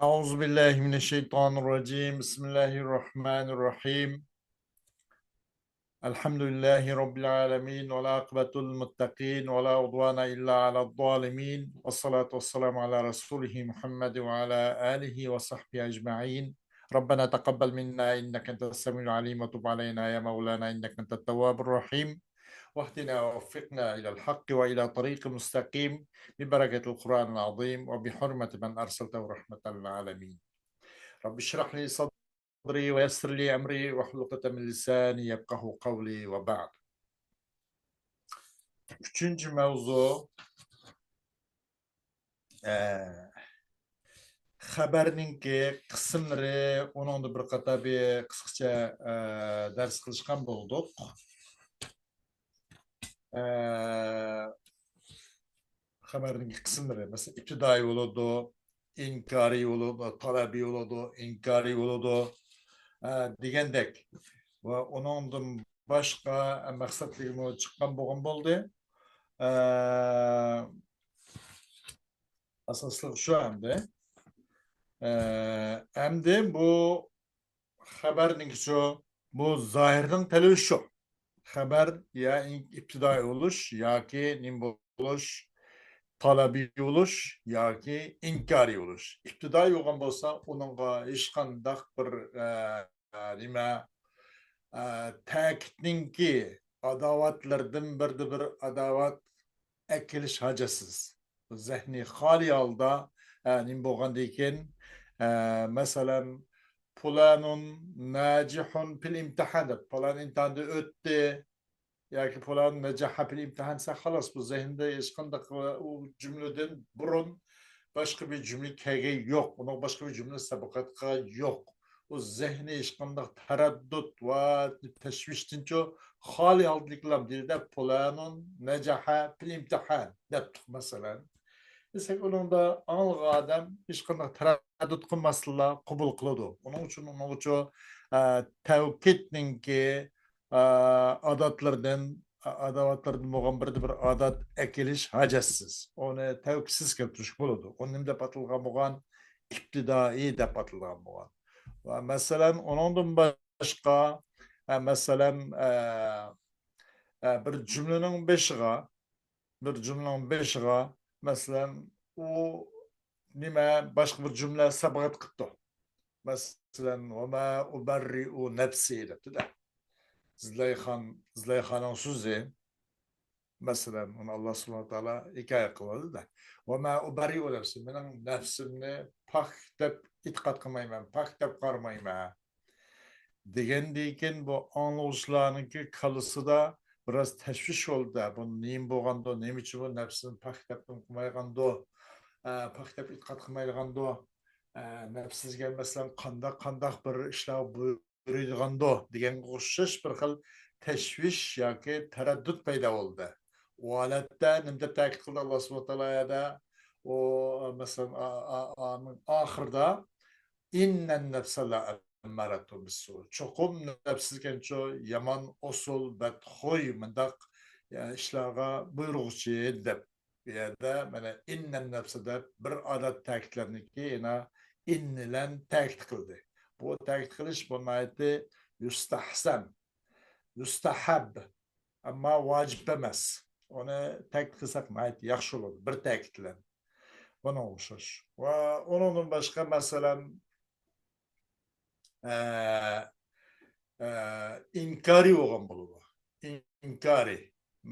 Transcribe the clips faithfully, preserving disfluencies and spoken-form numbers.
أعوذ بالله من الشيطان الرجيم. بسم الله الرحمن الرحيم. الحمد لله رب العالمين، والعاقبة للمتقين، ولا عدوان إلا على الظالمين، والصلاة والسلام على رسوله محمد وعلى آله وصحبه أجمعين. ربنا تقبل منا إنك أنت السميع العليم، وتب علينا يا مولانا إنك أنت التواب الرحيم، واهدنا ووفقنا إلى الحق وإلى طريق مستقيم، ببركة القرآن العظيم وبحرمة من أرسلته رحمة للعالمين. رب اشرح لي صدري ويسر لي أمري واحلل عقدة من لساني يفقهوا قولي وبعد. ئۈچىنچى مەۋزۇ، ئە، خەۋەرنىڭكى قىسىملىرى، ئۇنىڭدا بىر قاتار بىر قىسقىچە، ئە، دەرس قىلىشقان بولدۇق. ئە، خەۋەرنىڭ قىسىملىرى، مەسىلەن، ئىپتىدائىي بولىدۇ، ئىنكارىي بولىدۇ، تەلەبىي بولىدۇ، ئىنكارىي بولىدۇ، ئە، دېگەندەك. ۋە ئۇنىڭدىن باشقا مەقسەتلىكمۇ چىققان بولغان بولدى. ئە، ئاساسلىق شۇ ئەمدى. ئە، ئەمدى بۇ خەۋەرنىڭكىچۇ، بۇ زاھىرنىڭ تەلىپى شۇ. خەۋەر يا ئىن-، ئىپتىدائىي بولۇش ياكى نېمە بولۇش، تەلەبىي بولۇش ياكى ئىنكارىي بولۇش. ئىپتىدائىي بولغان بولسا، ئۇنىڭغا ھېچقانداق بىر، ئە، نېمە، ئە، تەكىتنىڭكى ئاداۋاتلىرىدىن بىردە بىر ئاداۋات ئەكېلىش ھاجەتسىز. زېھنى خالىي ھالدا، ئە، نېمە بولغاندىن كېيىن، ئە، مەسىلەن، پۇلانۇن ناجىھۇن پىل ئىمتىھان دەپ، پالان ئىمتىھاندىن ئۆتتى ياكى پۇلان نەجەھە پىل ئىمتىھان دېسە، خالاس، بۇ زېھنىدە ھېچقانداق ئۇ جۈملىدىن بۇرۇن باشقا بىر جۈملە كەلگەن يوق، ئۇنىڭغا باشقا بىر جۈملە سەبىقەت قىلغان يوق. ئۇ زېھنى ھېچقانداق تەرەددۇت ۋە تەشۋىشتىنچۇ خالىي ھالدىكىلام دېدى، پۇلانۇن نەجەھە پىل ئىمتىھان دەپتۇق، مەسىلەن. دېسەك، ئۇنىڭدا ئاڭلىغان ئادەم ھېچقانداق تەرەددۇت قىلماستىنلا قوبۇل قىلىدۇ. ئۇنىڭ ئۈچۈن، ئۇنىڭ ئۈچۈن، ئە، تەۋكىدنىڭكى، ئە، ئاداتلىرىدىن، ئە، ئاداۋاتلىرىدىن بولغان بىردە بىر ئادات ئەكېلىش ھاجەتسىز. ئۇنى تەۋكىدسىز كەلتۈرۈشكە بولىدۇ. ئۇ نېمە دەپ ئاتالغان بولغان؟ ئىپتىدائىي دەپ ئاتالغان بولغان. ۋە مەسىلەن، ئۇنىڭدىن باشقا، ئە، مەسىلەن، ئە، ئە، بىر جۈملىنىڭ بېشىغا، بىر جۈملىنىڭ بېشىغا، مەسىلەن، ئۇ نېمە، باشقا بىر جۈملە سەبىقەت قىپتۇ. مەسىلەن، «وما أبرئ نفسي» دەپتۇ-دە. زۇلەيخان، زۇلەيخانىڭ سۆزى. مەسىلەن، ئۇنى ئاللا سۇبھانەھۇ ۋە تائالا ھېكايە قىلىۋالدى-دە. «وما أبرئ نفسي»، مېنىڭ نەپسىمنى پاك دەپ ئېتىقاد قىلمايمەن، پاك دەپ قارىمايمەن. دېگەندىن كېيىن بۇ ئاڭلىغۇچىلارنىڭكى كاللىسىدا بىراز تەشۋىش بولدى. بۇ نېمە بولغاندۇ، نېمە ئۈچۈن بۇ نەپسىنى پاك دەپ قىلمايدىغاندۇ، ئە، پاك دەپ ئېتىقاد قىلمايدىغاندۇ، ئە، نەپسى دېگەن مەسىلەن قانداق، قانداق بىر ئىشلارغا بۇيرۇيدىغاندۇ دېگەنگە ئوخشاش بىر خىل تەشۋىش ياكى تەرەددۇت پەيدا بولدى. ئۇ ھالەتتە نېمە دەپ تەكىت قىلدى ئاللا سۇبھانەھۇ ۋە تائالا يەردە؟ ئۇ، مەسىلەن، ئا-، ئا-، ئا-، ئاخىرىدا، «إن النفس لأمارة بالسوء»، چوقۇم نەپسىكەنچۇ يامان ئۇسۇل، بەتخۇي، مۇنداق، يا، ئىشلارغا بۇيرۇغۇچى دەپ. بۇ يەردە مانا «إن النفس» دەپ بىر ئادەت تەكىتلەرنىكى يەنە «إن» بىلەن تەكىت قىلدى. بۇ تەكىت قىلىش بۇ ناھايىتى يۇستەھسەن، يۇستەھەب، ئەمما ۋاجىپ ئەمەس. ئۇنى تەكىت قىلساق ناھايىتى ياخشى بولىدۇ، بىر تەكىت بىلەن. بۇنىڭغا ئوخشاش. ۋە ئۇنىڭدىن باشقا، مەسىلەن، ئە، ئە، ئىنكارىي بولغان بولىدۇ. ئىنكارىي.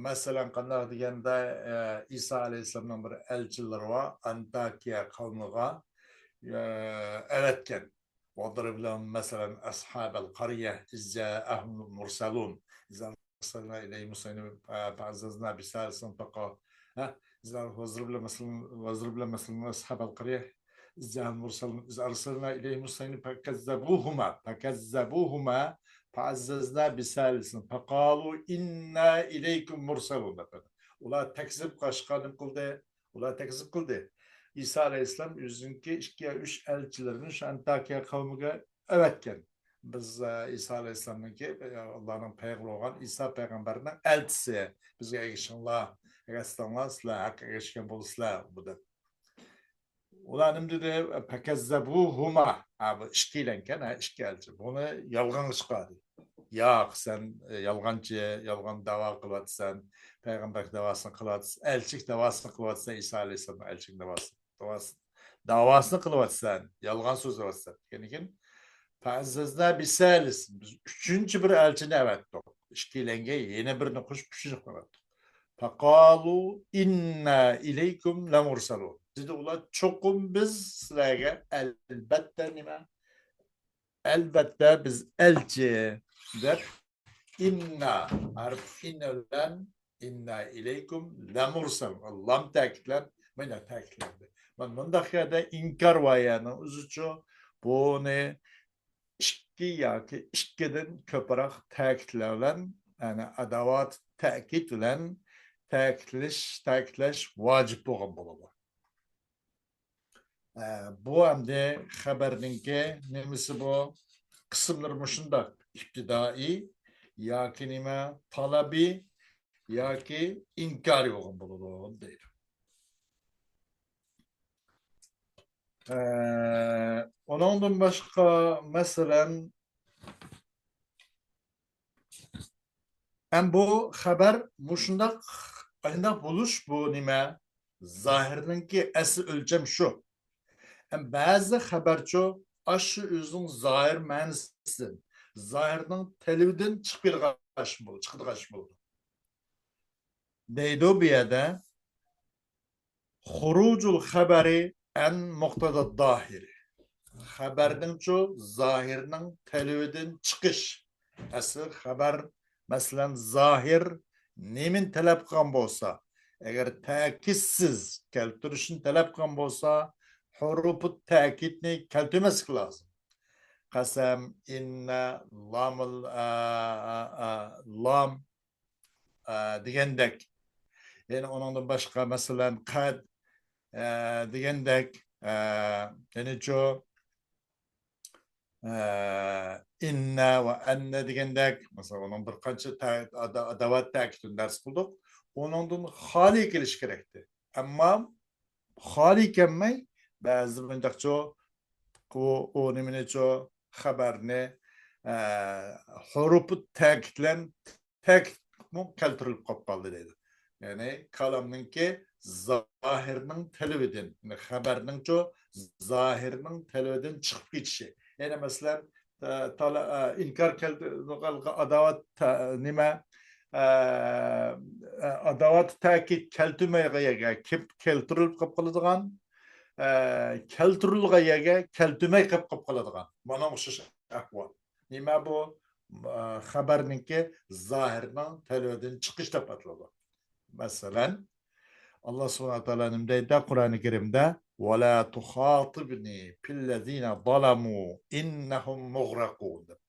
مەسىلەن، قانداق دېگەندە، ئە، ئىسا ئەلەيھىسسالامنىڭ بىر ئەلچىلىرى بار، ئانتاكىيە قەۋمىگە، ئە، ئەۋەتكەن. واضرب لهم مثلا أصحاب القرية إذ جاءهم المرسلون. إذ أرسلنا إليهم اثنين فعززنا بثالث فقا-، ها؟ إذ أر-، واضرب لهم مثلا، واضرب لهم مثلا أصحاب القرية إذ جاءهم المرسلون، إذ أرسلنا إليهم اثنين فكذبوهما، فكذبوهما فعززنا بثالث فقالوا إنا إليكم مرسلون دەپ. ئۇلار تەكزىپ قىلىشقا نېمە قىلدى؟ ئۇلار تەكزىپ قىلدى. ئىسا ئەلەيھىسسالام ئۆزىنىڭكى ئىككى يا ئۈچ ئەلچىلىرىنى شۇ ئانتاكىيە قەۋمىگە ئەۋەتكەن. بىز، ئە، ئىسا ئەلەيھىسسالامنىڭكى، ئە، ئاللانىڭ پەيغىمبىرى بولغان ئىسا پەيغەمبەرنىڭ ئەلچىسى. بىزگە ئەگىشىڭلار، ئەگەشسەڭلار، سىلەر ھەققە ئەگەشكەن بولىسىلەر، بۇ دەپ. ئۇلار نېمە دېدى؟ فكذبوهما. ھە، بۇ ئىككىيلەنكەن، ھە، ئىككى ئەلچى. بۇنى يالغانغا چىقاردى. ياق، سەن، ئە، يالغانچى، يالغان داۋا قىلىۋاتىسەن. پەيغەمبەرلىك داۋاسىنى قىلىۋاتىسەن، ئەلچىلىك داۋاسىنى قىلىۋاتىسەن، ئىسا ئەلەيھىسسالامنىڭ ئەلچىلىك داۋاسىنى. داۋاسى-، داۋاسىنى قىلىۋاتىسەن، يالغان سۆزلەۋاتىسەن دېگەندىن كېيىن، فەئەززەزنا بىسالىسىن، بىز ئۈچىنچى بىر ئەلچىنى ئەۋەتتۇق. ئىككىيلەنگە يەنە بىرنى قوشۇپ، ئۈچىنچى قىلىۋەتتۇق. فەقالۇ ئىننا ئىلەيكۇم لەمۇرسەلۇن. دېدى ئۇلار، چوقۇم بىز سىلەرگە ئەلبەتتە نېمە؟ ئەلبەتتە بىز ئەلچى دەپ، ئىننا، ھەرپ ئىن بىلەن ئىننا ئىلەيكۇم لەمۇرسەل. لام تەكىتلەپ، مانا تەكىتلەندى. مانا مۇنداق يەردە ئىنكار ۋايەنىڭ ئۆزىچۇ بۇنى ئىككى ياكى ئىككىدىن كۆپرەك تەكىتلەر بىلەن، يەنى ئاداۋات تەكىت بىلەن تەكىتلەش، تەكىتلەش ۋاجىپ بولغان بولىدۇ. ئە، بۇ ئەمدى خەبەرنىڭكى نېمىسى بۇ؟ قىسىملىرى مۇشۇنداق: ئىپتىدائىي ياكى نېمە، تالابىي ياكى ئىنكارىي بولغان بولىدۇ دەيدۇ. ئە، ئۇنىڭدىن باشقا، مەسىلەن، ئەم بۇ خەبەر مۇشۇنداق، قانداق بولۇش بۇ نېمە؟ زاھىرنىڭكى ئەسلى ئۆلچەم شۇ. ئەم بەزى خەبەرچۇ ئاشۇ ئۆزىنىڭ زاھىر مەنىسىدىن، زاھىرنىڭ تەلىپىدىن چىقىدىغان بولىدۇ. دەيدۇ بۇ يەردە، خۇرۇجۇل خەبەرى ئەن مۇقتەدا زاھىرى. خەبەرنىڭچۇ زاھىرنىڭ تەلىپىدىن چىقىش. ئەسلى خەبەر، مەسىلەن، زاھىر نېمىنى تەلەپ قىلغان بولسا، ئەگەر تەكىتسىز كەلتۈرۈشنى تەلەپ قىلغان بولسا، ھۇرۇپۇ تەكىتنى كەلتۈرمەسلىك لازىم. قەسەم، ئىننە، لامىل، ئە، ئە، ئە، لام، ئە، دېگەندەك. يەنە ئۇنىڭدىن باشقا، مەسىلەن، قەد، ئە، دېگەندەك، ئە، يەنىچۇ، ئە، ئىننە ۋە ئەننە دېگەندەك، مەسىلەن، ئۇنىڭ بىر قانچە تە-، ئادا-، ئاداۋات تەكىتىنى دەرس قىلدۇق. ئۇنىڭدىن خالىي كېلىش كېرەكتى. ئەمما خالىي كەلمەي، بەزى مۇنداقچۇ، ئۇ، ئۇ نېمىنىچۇ، خەبەرنى، ئە، ھۇرۇپى تەكىتلەن تەكىتمۇ كەلتۈرۈلۈپ قاپ قالدى دەيدۇ. يەنى كالامنىڭكى زاھىرنىڭ تەلىپىدىن، يەنى خەبەرنىڭچۇ زاھىرنىڭ تەلىپىدىن چىقىپ كېتىشى. يەنى مەسىلەن، ئە، تالا-، ئە، ئىنكار كەلتۈ-، ئاداۋات تە-، نېمە، ئە، ئە، ئاداۋات تەكىت كەلتۈرمەيگەن يەرگە كېپ-، كەلتۈرۈلۈپ قاپ قالىدىغان، ئە، كەلتۈرۈلگەن يەرگە كەلتۈرمەي قاپ، قاپ قالىدىغان. مانا ئوخشاش ئەھۋال. نېمە بۇ؟ ئە، خەبەرنىڭكى زاھىرنىڭ تەلىپىدىن چىقىش دەپ ئاتىلىدۇ. مەسىلەن، ئاللا سۇبھانەھۇ ۋە تائالا نېمە دەيدۇ قۇرئانى كەرىمدە؟ «ۋەلا تۇخاتىبنى فىللەزىنە زالەمۇ ئىننەھۇم مۇغرەقۇن» دەپ.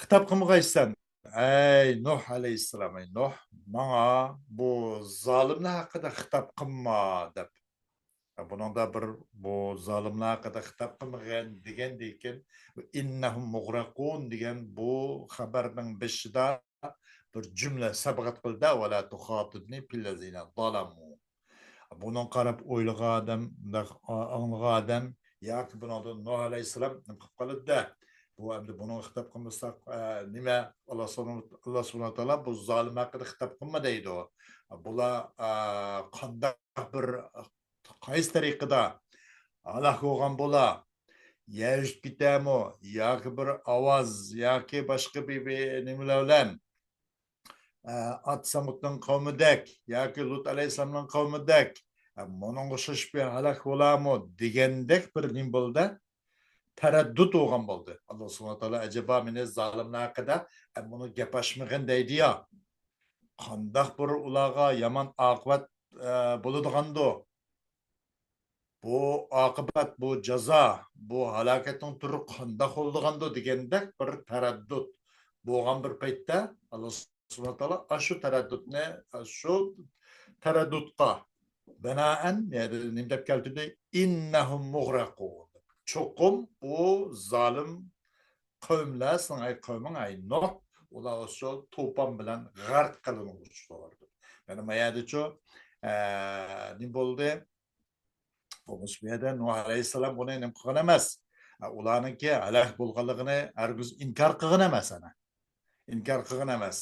خىتاب قىلمىغايسەن، ئەي نۇھ ئەلەيھىسسالام، ئەي نۇھ، ماڭا بۇ زالىملار ھەققىدە خىتاب قىلما دەپ. بۇنىڭدا بىر، بۇ زالىملار ھەققىدە خىتاب قىلمىغىن دېگەندىن كېيىن، «ئىننەھۇم مۇغرەقۇن» دېگەن بۇ خەبەرنىڭ بېشىدا بىر جۈملە سەبقەت قىلدى، «ۋەلا تۇخاتىبنى فىللەزىنە زالەمۇ». بۇنىڭغا قاراپ ئويلىغان ئادەم، مۇنداق ئاڭلىغان ئادەم، ياكى بۇنىڭدىن نۇھ ئەلەيھىسسالام نېمە قىلىپ قالىدۇ؟ بۇ ئەمدى بۇنىڭغا خىتاب قىلمىساق، ئە، نېمە؟ ئاللا سۇبھانە، ئاللا سۇبھانە تائالا بۇ زالىم ھەققىدە خىتاب قىلما دەيدۇ. بۇلار، ئە، قانداق بىر، قايسى تەرىقىدە ھالاك بولغان بولا؟ يەر يۈزۈپ كېتەمۇ؟ ياكى بىر ئاۋاز، ياكى باشقا بىر، بىر نېمىلەر بىلەن، ئە، ئات سەمۇدنىڭ قەۋمىدەك ياكى لۇت ئەلەيھىسسالامنىڭ قەۋمىدەك، ئە، مۇنىڭغا ئوخشاش بىر ھالاك بولامۇ دېگەندەك بىر نېمە بولدى؟ تەرەددۇت بولغان بولدى. ئاللا سۇبھانە تائالا ئەجەبا مېنى زالىملار ھەققىدە، ئە، بۇنى گەپ ئاچمىغىن دەيدۇ يا. قانداق بىر ئۇلارغا يامان ئاقىۋەت، ئە، بولىدىغاندۇ؟ بۇ ئاقىۋەت، بۇ جازا، بۇ ھالاكەتنىڭ تۈرى قانداق بولىدىغاندۇ دېگەندەك بىر تەرەددۇت بولغان بىر پەيتتە، ئاللا سۇبھانە تائالا ئاشۇ تەرەددۇتنى، ئاشۇ تەرەددۇتقا بىنائەن، يەنى نېمە دەپ كەلتۈردى؟ «ئىننەھۇم مۇغرەقۇن». چوقۇم بۇ زالىم قەۋملەر، سېنىڭ ئەي قەۋمىڭ، ئەي نۇھ، ئۇلار شۇ توپان بىلەن غەرق قىلىنغۇچىلاردۇر. يەنى ما يەردىچۇ، ئە، نېمە بولدى؟ بۇ يەردە نۇھ ئەلەيھىسسالام بۇنى نېمە قىلغان ئەمەس. ئۇلارنىڭكى ھالاك بولغانلىقىنى ھەرگىز ئىنكار قىلغان ئەمەس ئەنە. ئىنكار قىلغان ئەمەس.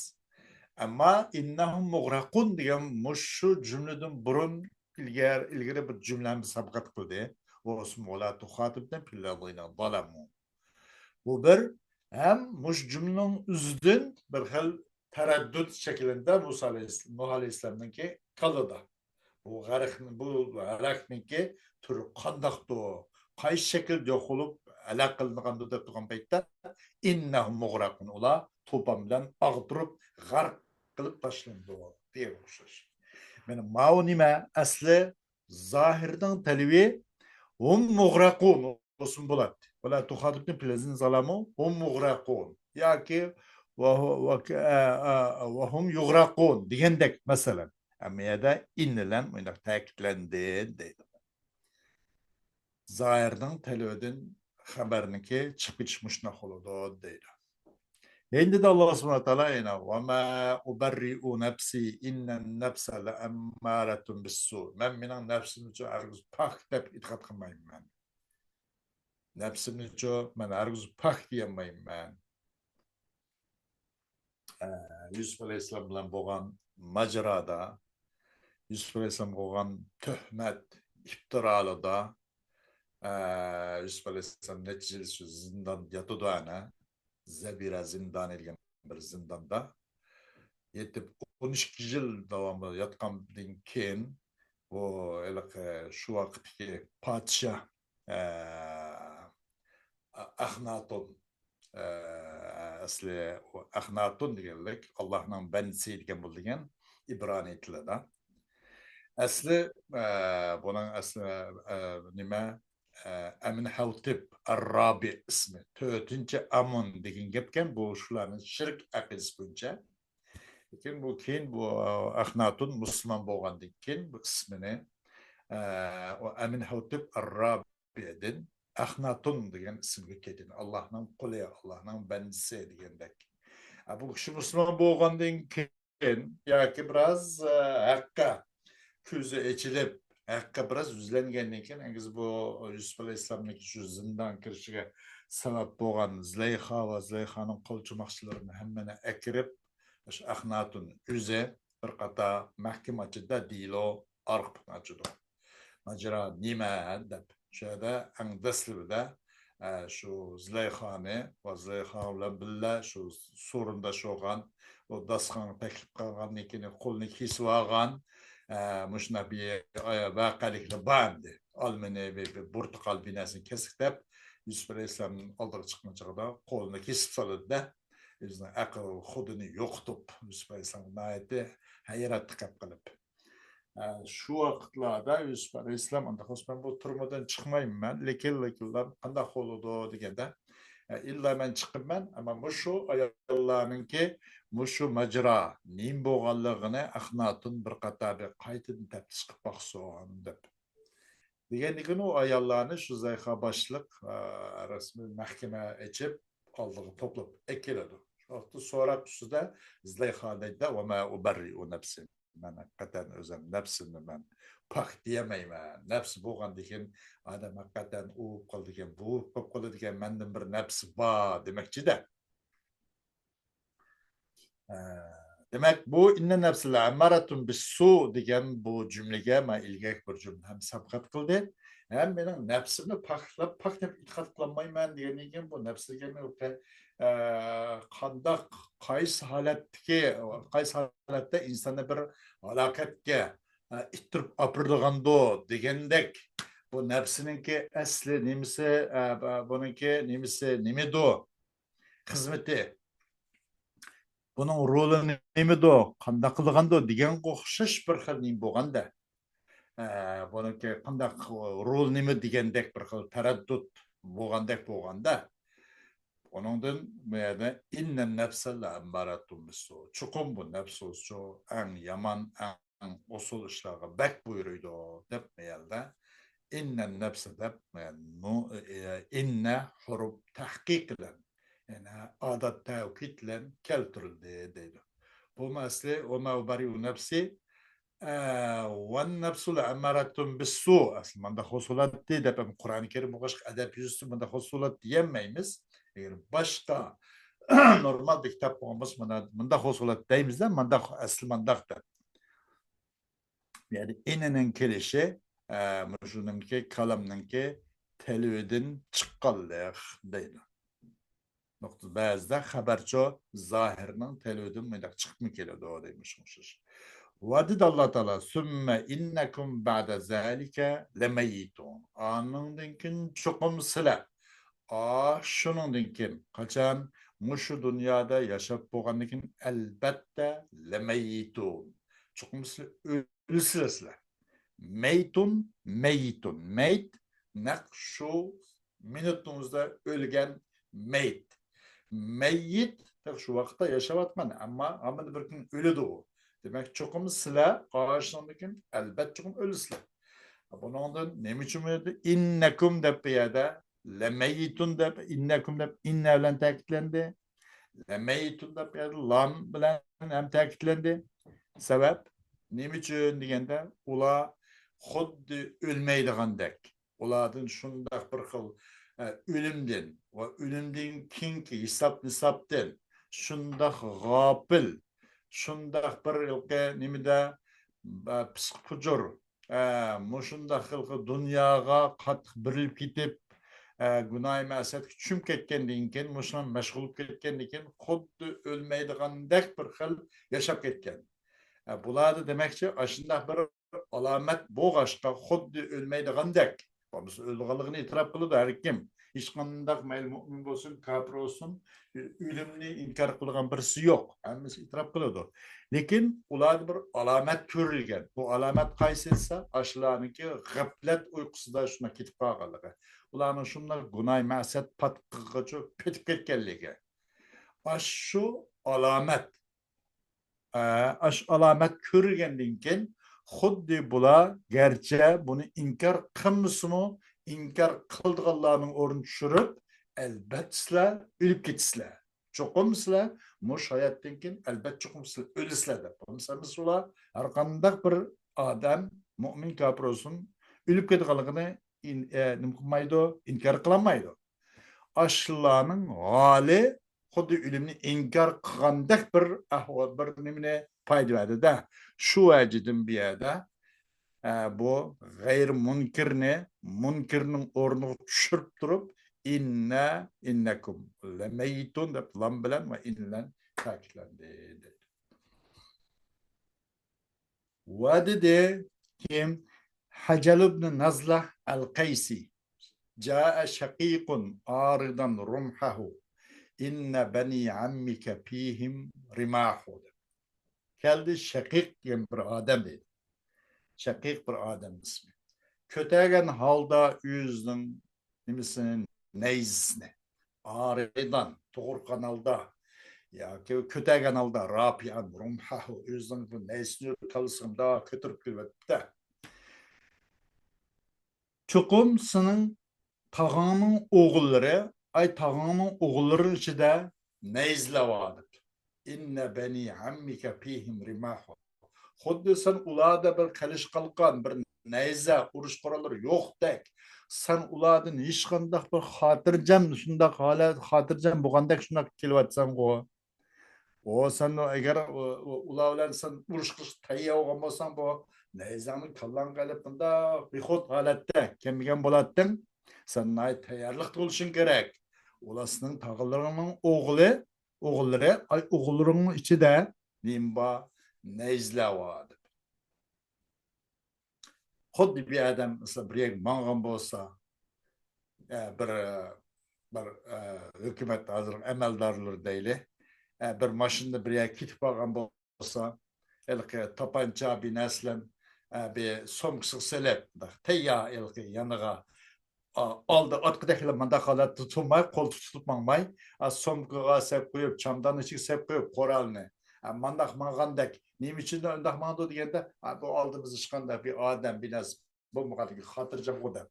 ئەمما «ئىننەھۇم مۇغرەقۇن» دېگەن مۇشۇ جۈملىدىن بۇرۇن ئىلگەر-، ئىلگىرى بىر جۈملەنى سەبقەت قىلدى. «ۋەلا تۇخاتىبنى فىللەزىنە زەلەمۇ». بۇ بىر ھەم مۇشۇ جۈملىنىڭ ئۆزىدىن بىر خىل تەرەددۇت شەكلىدە مۇسا ئەلەيھىس-، نۇھ ئەلەيھىسسالامنىڭكى كاللىدا. بۇ غەرقنى، بۇ ھالاكنىڭكى تۈرى قانداقتۇ؟ قايسى شەكىلدە يوق بولۇپ ھالاك قىلىنغاندۇ دەپ تۇرغان پەيتتە، «ئىننەھۇم مۇغرەقۇن»، ئۇلار توپان بىلەن ئاغدۇرۇپ غەرق قىلىپ تاشلىنىدۇ دېگەن ئوخشاش. مانا ماۋۇ نېمە؟ ئەسلى زاھىرنىڭ تەلىپى «ھۇم مۇغرەقۇن» بولسىمۇ بولاتتى. «ۋەلا تۇخاتىبنى فىللەزىنە زەلەمۇ ھۇم مۇغرەقۇن» ياكى «ۋە ھۇ-، ۋە ك-، ئە، ئە، ۋە ھۇم يۇغرەقۇن» دېگەندەك، مەسىلەن. ئەمما يەردە «ئىننە» بىلەن مۇنداق تەكىتلەندى دەيدۇ. زاھىرنىڭ تەلىپىدىن خەبەرنىڭكى چىقىپ كېتىش مۇشۇنداق بولىدۇ دەيدۇ. ئەندىدە ئاللا سۇبھانەھۇ ۋە تائالا يەنە «ۋەما ئۇبەررىئۇ نەفسى ئىننەن نەفسە لەئەممارەتۇن بىسسۇ». مەن مېنىڭ نەپسىمنىچۇ ھەرگىز پاك دەپ ئېتىقاد قىلمايمەن. نەپسىمنىچۇ مەن ھەرگىز پاك دېيەلمەيمەن. ئە، يۈسۈپ ئەلەيھىسسالام بىلەن بولغان ماجىرادا، يۈسۈپ ئەلەيھىسسالامغا بولغان تۆھمەت، ئىپتىرالىدا، ئە، يۈسۈپ ئەلەيھىسسالام نەچچە يىل شۇ زىندان ياتىدۇ ئەنە. زەبىرە زىندانى دېگەن بىر زىنداندا يېتىپ، ئون ئىككى يىل داۋامىدا ياتقاندىن كېيىن، بۇ ھېلىقى شۇ ۋاقىتتىكى پادىشاھ، ئە، ئەخناتون، ئە، ئەسلى ئۇ ئەخناتون دېگەنلىك ئاللاھنىڭ بەندىسى دېگەن بولىدىكەن ئىبرانىي تىلىدا. ئەسلى، ئە، بۇنىڭ ئەسلى، ئە، نېمە؟ ئە، ئەمىنھەۋتىپ ئەررابىئ ئىسمى. تۆتىنچى ئامون دېگەن گەپكەن بۇ شۇلارنىڭ شىرك ئەقىدىسى بويىچە. لېكىن بۇ كېيىن بۇ ئەخناتون مۇسۇلمان بولغاندىن كېيىن بۇ ئىسمىنى، ئە، ئۇ ئەمىنھەۋتىپ ئەررابىئدىن ئەخناتون دېگەن ئىسىمگە كەلگەن. ئاللاھنىڭ قۇلى، ئاللاھنىڭ بەندىسى دېگەندەك. ئە، بۇ كىشى مۇسۇلمان بولغاندىن كېيىن ياكى بىراز، ئە، ھەققە كۆزى ئېچىلىپ، ھەققە بىراز يۈزلەنگەندىن كېيىن، ئەگىز بۇ يۈسۈپ ئەلەيھىسسالامنىڭكى شۇ زىندان كىرىشىگە سەۋەب بولغان زۇلەيخا ۋە زۇلەيخانىڭ قولچوماقچىلىرىنى ھەممىنى ئەكىرىپ، شۇ ئەخناتون ئۆزى بىر قاتار مەھكىمە ئاچىدۇ، دېلو، ئارقا پۇتىنى ئاچىدۇ. ماجىرا نېمە دەپ، شۇ يەردە ئەڭ دەسلىپىدە، ئە، شۇ زۇلەيخانى ۋە زۇلەيخا بىلەن بىللە شۇ سورۇنداش بولغان، ئۇ داستىخانغا تەكلىپ قىلغاندىن كېيىن قولىنى كېسىۋالغان، ئە، مۇشۇنداق بىر، ئە، ۋەقەلىكلەر بار ئەمدى. ئالمىنى، بىر، بىر پورتۇقال بىر نەرسىنى كەسكۈتەپ، يۈسۈپ ئەلەيھىسسالامنىڭ ئالدىغا چىققان چېغىدا قولىنى كېسىپ سالىدۇ-دە، ئۆزىنىڭ ئەقىل خۇدىنى يوقىتىپ، يۈسۈپ ئەلەيھىسسالامغا ناھايىتى ھەيرانلىق قىلىپ. ئە، شۇ ۋاقىتلاردا يۈسۈپ ئەلەيھىسسالام ئانداق بولسا، مەن بۇ تۈرمىدىن چىقمايمەن، لېكىن، لېكىنلا قانداق بولىدۇ دېگەندە، ئە، ئىللا مەن چىقىمەن، ئەمما مۇشۇ ئاياللارنىڭكى مۇشۇ ماجىرا نېمە بولغانلىقىنى ئەخناتون بىر قاتار بىر قايتىدىن تەپتىش قىلىپ باقسۇن دەپ. دېگەندىكىن ئۇ ئاياللارنى شۇ زۇلەيخا باشلىق، ئە، رەسمىي مەھكىمە ئېچىپ، ئالدىغا توپلاپ ئەكېلىدۇ. شۇ ۋاقىتتا سوراق ئۈستىدە زۇلەيخا دەيدۇ، «ۋەما ئۇبەررىئۇ نەپسى». مەن ھەقىقەتەن ئۆزۈم نەپسىمنى مەن پاك دېيەلمەيمەن. نەپسى بولغاندىكىن ئادەم ھەقىقەتەن ئۇ بولۇپ قالىدىكەن، بۇ بولۇپ قالىدىكەن، مەندىن بىر نەپسى بار دېمەكچىدە. ئە، دېمەك، بۇ «ئىننە نەپسە لەئەممارەتۇن بىسسۇ» دېگەن بۇ جۈملىگە مەن ئىلگەركى بىر جۈملە ھەم سەبقەت قىلدى. ھەم مېنىڭ نەپسىمنى پاكلاپ، پاك دەپ ئېتىقاد قىلالمايمەن دېگەندىن كېيىن بۇ نەپس دېگەننى، ئە، قانداق، قايسى ھالەتتىكى، قايسى ھالەتتە ئىنساننى بىر ھالاكەتكە، ئە، ئىتتىرىپ ئاپىرىدىغاندۇ دېگەندەك، بۇ نەپسىنىڭكى ئەسلى نېمىسى، ئە، بۇنىڭكى نېمىسى، نېمىدۇ؟ خىزمىتى، بۇنىڭ رولى نېمىدۇ، قانداق قىلىدىغاندۇ دېگەنگە ئوخشاش بىر خىل نېمە بولغاندا، ئە، بۇنىڭكى قانداق رول نېمە دېگەندەك بىر خىل تەرەددۇت بولغاندەك بولغاندا، ئۇنىڭدىن بۇ يەردە «ئىننە نەپسە لەئەممارەتۇن بىسسۇ». چوقۇم بۇ نەپس بولسىچۇ ئەڭ يامان، ئەڭ ئوسال ئىشلارغا بەك بۇيرۇيدۇ دەپ، مەيەلدە «ئىننە نەپسە» دەپ، مەيەل نۇ-، ئە، «ئىننە» ھۇرۇپ تەھقىق بىلەن، يەنى ئادات تەۋكىد بىلەن كەلتۈرۈلدى دەيدۇ. بۇمۇ ئەسلى «ۋەما ئۇبەررىئۇ نەپسى» ئە، «ۋەننەفسۇ لەئەممارەتۇن بىسسۇ»، ئەسلى مانداق بولسا بولاتتى دەپ، ئەمما قۇرئانى كەرىم ئوقۇشقا ئەدەپ يۈزىسى مانداق بولسا بولاتتى دېيەلمەيمىز. ئەگەر باشقا نورمال بىر كىتاب بولغان بولسا، مانا مۇنداق بولسا بولاتتى دەيمىزدە، مانداق، ئەسلى مانداق دەپ. يەنى «ئىن»نىڭ كېلىشى، ئە، مۇشۇنىڭكى، كالامنىڭكى تەلۋىدىن چىققانلىق دەيدۇ. نۇقتا، بەزىدە خەبەرچۇ زاھىرنىڭ تەلۋىدىن مۇنداق چىقىپمۇ كېلىدۇ دەيمىز، شۇڭا ئوخشاش. ۋە دېدى ئاللا تائالا، «سۈممە ئىننەكۇم بەئدە زالىكە لەمەييىتۇن». ئانىڭدىن كېيىن چوقۇم سىلەر، ئا، شۇنىڭدىن كېيىن، قاچان مۇشۇ دۇنيادا ياشاپ بولغاندىن كېيىن، ئەلبەتتە، لەمەييىتۇن، چوقۇم سىلەر ئۆلىسىلەر سىلەر. مەيتۇن، مەييىتۇن. مەيت، نەق شۇ مىنۇتنىڭ ئۆزىدە ئۆلگەن مەيت. مەييىت، نەق شۇ ۋاقىتتا ياشاۋاتقان، ئەمما ھامان بىر كۈن ئۆلىدۇ ئۇ. دېمەك، چوقۇم سىلەر ئاشۇنىڭدىن كېيىن ئەلبەت چوقۇم ئۆلىسىلەر. بۇنىڭدىن نېمە ئۈچۈن بۇ يەردە «ئىننەكۇم» دەپ، بۇ يەردە «لەمەييىتۇن» دەپ، «ئىننەكۇم» دەپ «ئىننە» بىلەن تەكىتلەندى. «لەمەييىتۇن» دەپ بۇ يەردە لام بىلەن ھەم تەكىتلەندى. سەۋەب، نېمە ئۈچۈن دېگەندە، ئۇلار خۇددى ئۆلمەيدىغاندەك، ئۇلاردىن شۇنداق بىر خىل، ئە، ئۆلۈمدىن ۋە ئۆلۈمدىن كېيىنكى ھېساب-نىسابتىن شۇنداق غاپىل، شۇنداق بىر ھېلىقى نېمىدە، ئە، پىسقى پۇجۇر، ئە، مۇشۇنداق ھېلىقى دۇنياغا قاتتىق بېرىلىپ كېتىپ، ئە، گۇناھى مەسىيەتكە چۈشۈپ كەتكەندىن كېيىن، مۇشۇنىڭ مەشغۇل بولۇپ كەتكەندىن كېيىن، خۇددى ئۆلمەيدىغاندەك بىر خىل ياشاپ كەتكەن. ئە، بۇلاردا دېمەكچى، ئاشۇنداق بىر ئالامەت بولغاچقا، خۇددى ئۆلمەيدىغاندەك، بولمىسا ئۆلىدىغانلىقىنى ئېتىراپ قىلىدۇ ھەر كىم. ھېچقانداق، مەيلى مۇئمىن بولسۇن، كاپىر بولسۇن، ئۆ-، ئۆلۈمنى ئىنكار قىلىدىغان بىرسى يوق. ھەممىسى ئېتىراپ قىلىدۇ. لېكىن ئۇلاردا بىر ئالامەت كۆرۈلگەن. بۇ ئالامەت قايسى دېسە، ئاشۇلارنىڭكى غەپلەت ئۇيقۇسىدا شۇنداق كېتىپ قالغانلىقى. ئۇلارنىڭ شۇنداق گۇناھ مەسىيەت پاتقىقىغىچۇ پېتىپ كەتكەنلىكى. ئاشۇ ئالامەت ئە، ئاشۇ ئالامەت كۆرۈلگەندىن كېيىن، خۇددى بۇلار گەرچە بۇنى ئىنكار قىلمىسىمۇ، ئىنكار قىلىدىغانلارنىڭ ئورنىنى چۈشۈرۈپ، «ئەلبەت سىلەر ئۆلۈپ كېتىسىلەر. چوقۇم سىلەر مۇشۇ ھاياتتىن كېيىن ئەلبەت چوقۇم سىلەر ئۆلىسىلەر» دەپ. بولمىسا ئەمىسە ئۇلار ھەر قانداق بىر ئادەم، مۇئمىن، كاپىر بولسۇن، ئۆلۈپ كېتىدىغانلىقىنى ئىن-، ئە، نېمە قىلمايدۇ؟ ئىنكار قىلالمايدۇ. ئاشۇلارنىڭ ھالى خۇددى ئۆلۈمنى ئىنكار قىلغاندەك بىر ئەھۋال، بىر نېمىنى پايدا بەردى-دە. شۇ ۋەجىدىن بۇ يەردە، ئە، بۇ غەيرىي مۇنكىرنى مۇنكىرنىڭ ئورنىغا چۈشۈرۈپ تۇرۇپ، «ئىننە، ئىننەكۇم لەمەييىتۇن» دەپ لام بىلەن ۋە ئىن بىلەن تەكىتلەندى، دەيدۇ. ۋە دېدى كىم؟ ھەجەل ئىبنى نازلە ئەل قەيسى. جائە شەقىقۇن ئارىدەن رۇمھەھۇ. ئىننە بەنى ئەممىكە فىھىم رىماھۇ، دەپ. كەلدى شەقىق دېگەن بىر ئادەم دەيدۇ. شەقىق بىر ئادەم ئىسمى. كۆتەرگەن ھالدا ئۆزىنىڭ نېمىسىنى، نەيزىسىنى. ئارىدان، توغرا قانالدا ياكى كۆتەرگەن ھالدا، رافىئەن رۇمھەھۇ، ئۆزىنىڭ بۇ نەيزىسىنى كاللىسىغا مۇنداق كۆتۈرۈپ كېلىۋېتىپتۇ. چوقۇم سېنىڭ تاغاڭنىڭ ئوغۇللىرى، ئاي، تاغاڭنىڭ ئوغۇللىرىنىڭ ئىچىدە نەيزىلەر بار دەپتۇ. ئىننە بەنى ئەممىكە فىھىم رىماھۇ. خۇددى سەن ئۇلاردا بىر قىلىچ قالقان، بىر نەيزە، ئۇرۇش قوراللىرى يوقتەك، سەن ئۇلاردىن ھېچقانداق بىر خاتىرجەم، شۇنداق ھالەت، خاتىرجەم بولغاندەك شۇنداق كېلىۋاتىسەنغۇ. ئۇ سەن ئەگەر ئۇ-، ئۇ-، ئۇلار بىلەن سەن ئۇرۇش قىلىشقا تەييار بولغان بولساڭ، بۇ نەيزەڭنى كاللاڭغا ئېلىپ، بۇنداق بىخۇد ھالەتتە كەلمىگەن بولاتتىڭ. سەن ناھايىتى تەييارلىقتا بولۇشۇڭ كېرەك. ئۇلار سېنىڭ تاغىلىرىڭنىڭ ئوغلى، ئوغۇللىرى، ئاي، ئوغۇللىرىڭنىڭ ئىچىدە نېمە بار؟ نەيزىلەر بار، دەپ. خۇددى بىر ئادەم، مەسىلەن، بىر يەرگە ماڭغان بولسا، ئە، بىر، بىر، ئە، ھۆكۈمەت ھازىر ئەمەلدارلىرى دەيلى، ئە، بىر ماشىنىدا بىر يەرگە كېتىپ بارغان بولسا، ھېلىقى تاپانچا، بىر نەرسىلەرنى، ئە، بىر سومكىسىغا سېلىپ، مۇنداق تەييار ھېلىقى يېنىغا، ئا-، ئالدى ئارقىدەكلەر مۇنداق ھالەتتە تۇرماي، قولتۇق تۇتۇپ ماڭماي، ئا، سومكىغا سېلىپ قويۇپ، چامداننىڭ ئىچىگە سېلىپ قويۇپ قورالنى، ئا، مانداق ماڭغاندەك. نېمە ئۈچۈن ئۇنداق ماڭىدۇ دېگەندە، ئا، بۇ ئالدىمىزدا ھېچقانداق بىر ئادەم، بىر نەرسە بولمىغاندىكىن خاتىرجەمغۇ دەپ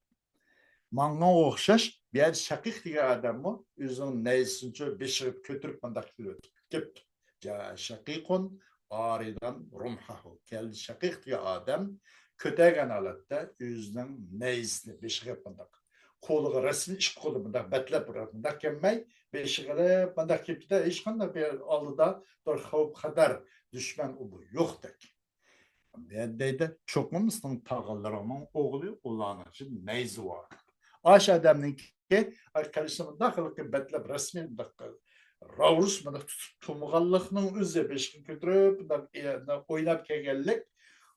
ماڭغانغا ئوخشاش، بۇ يەردە شەقىق دېگەن ئادەممۇ ئۆزىنىڭ نەيزىسىنى بېشىغا كۆتۈرۈپ مۇنداق كېلىۋېتىپ كېتىپتۇ. جائە شەقىقۇن ئارضا رمحه. كەلدى شەقىق دېگەن ئادەم كۆتەرگەن ھالەتتە ئۆزىنىڭ نەيزىسىنى بېشىغا مۇنداق، قولىغا رەسمىي ئىككى قولى مۇنداق بەتلەپ، مۇنداق كەلمەي، بېشىغا مۇنداق كېلىپتۇ-دە، ھېچقانداق بىر ئالدىدا بىر خەۋپ-خەتەر، دۈشمەن ئۇ بۇ يوقتەك. دەيدۇ، چوقۇم سېنىڭ تاغىلىرىڭنىڭ ئوغلى ئۇلارنىڭ ئىچىدە نەيزە بار. ئاش ئادەمنىڭكى قېرىشنى مۇنداق قىلىپ بەتلەپ رەسمىي مۇنداق راۋۇرۇس مۇنداق تۇتۇپ تۇرمىغانلىقنىڭ ئۆزى، بېشىنى كۆتۈرۈپ مۇنداق ئويناپ كەلگەنلىك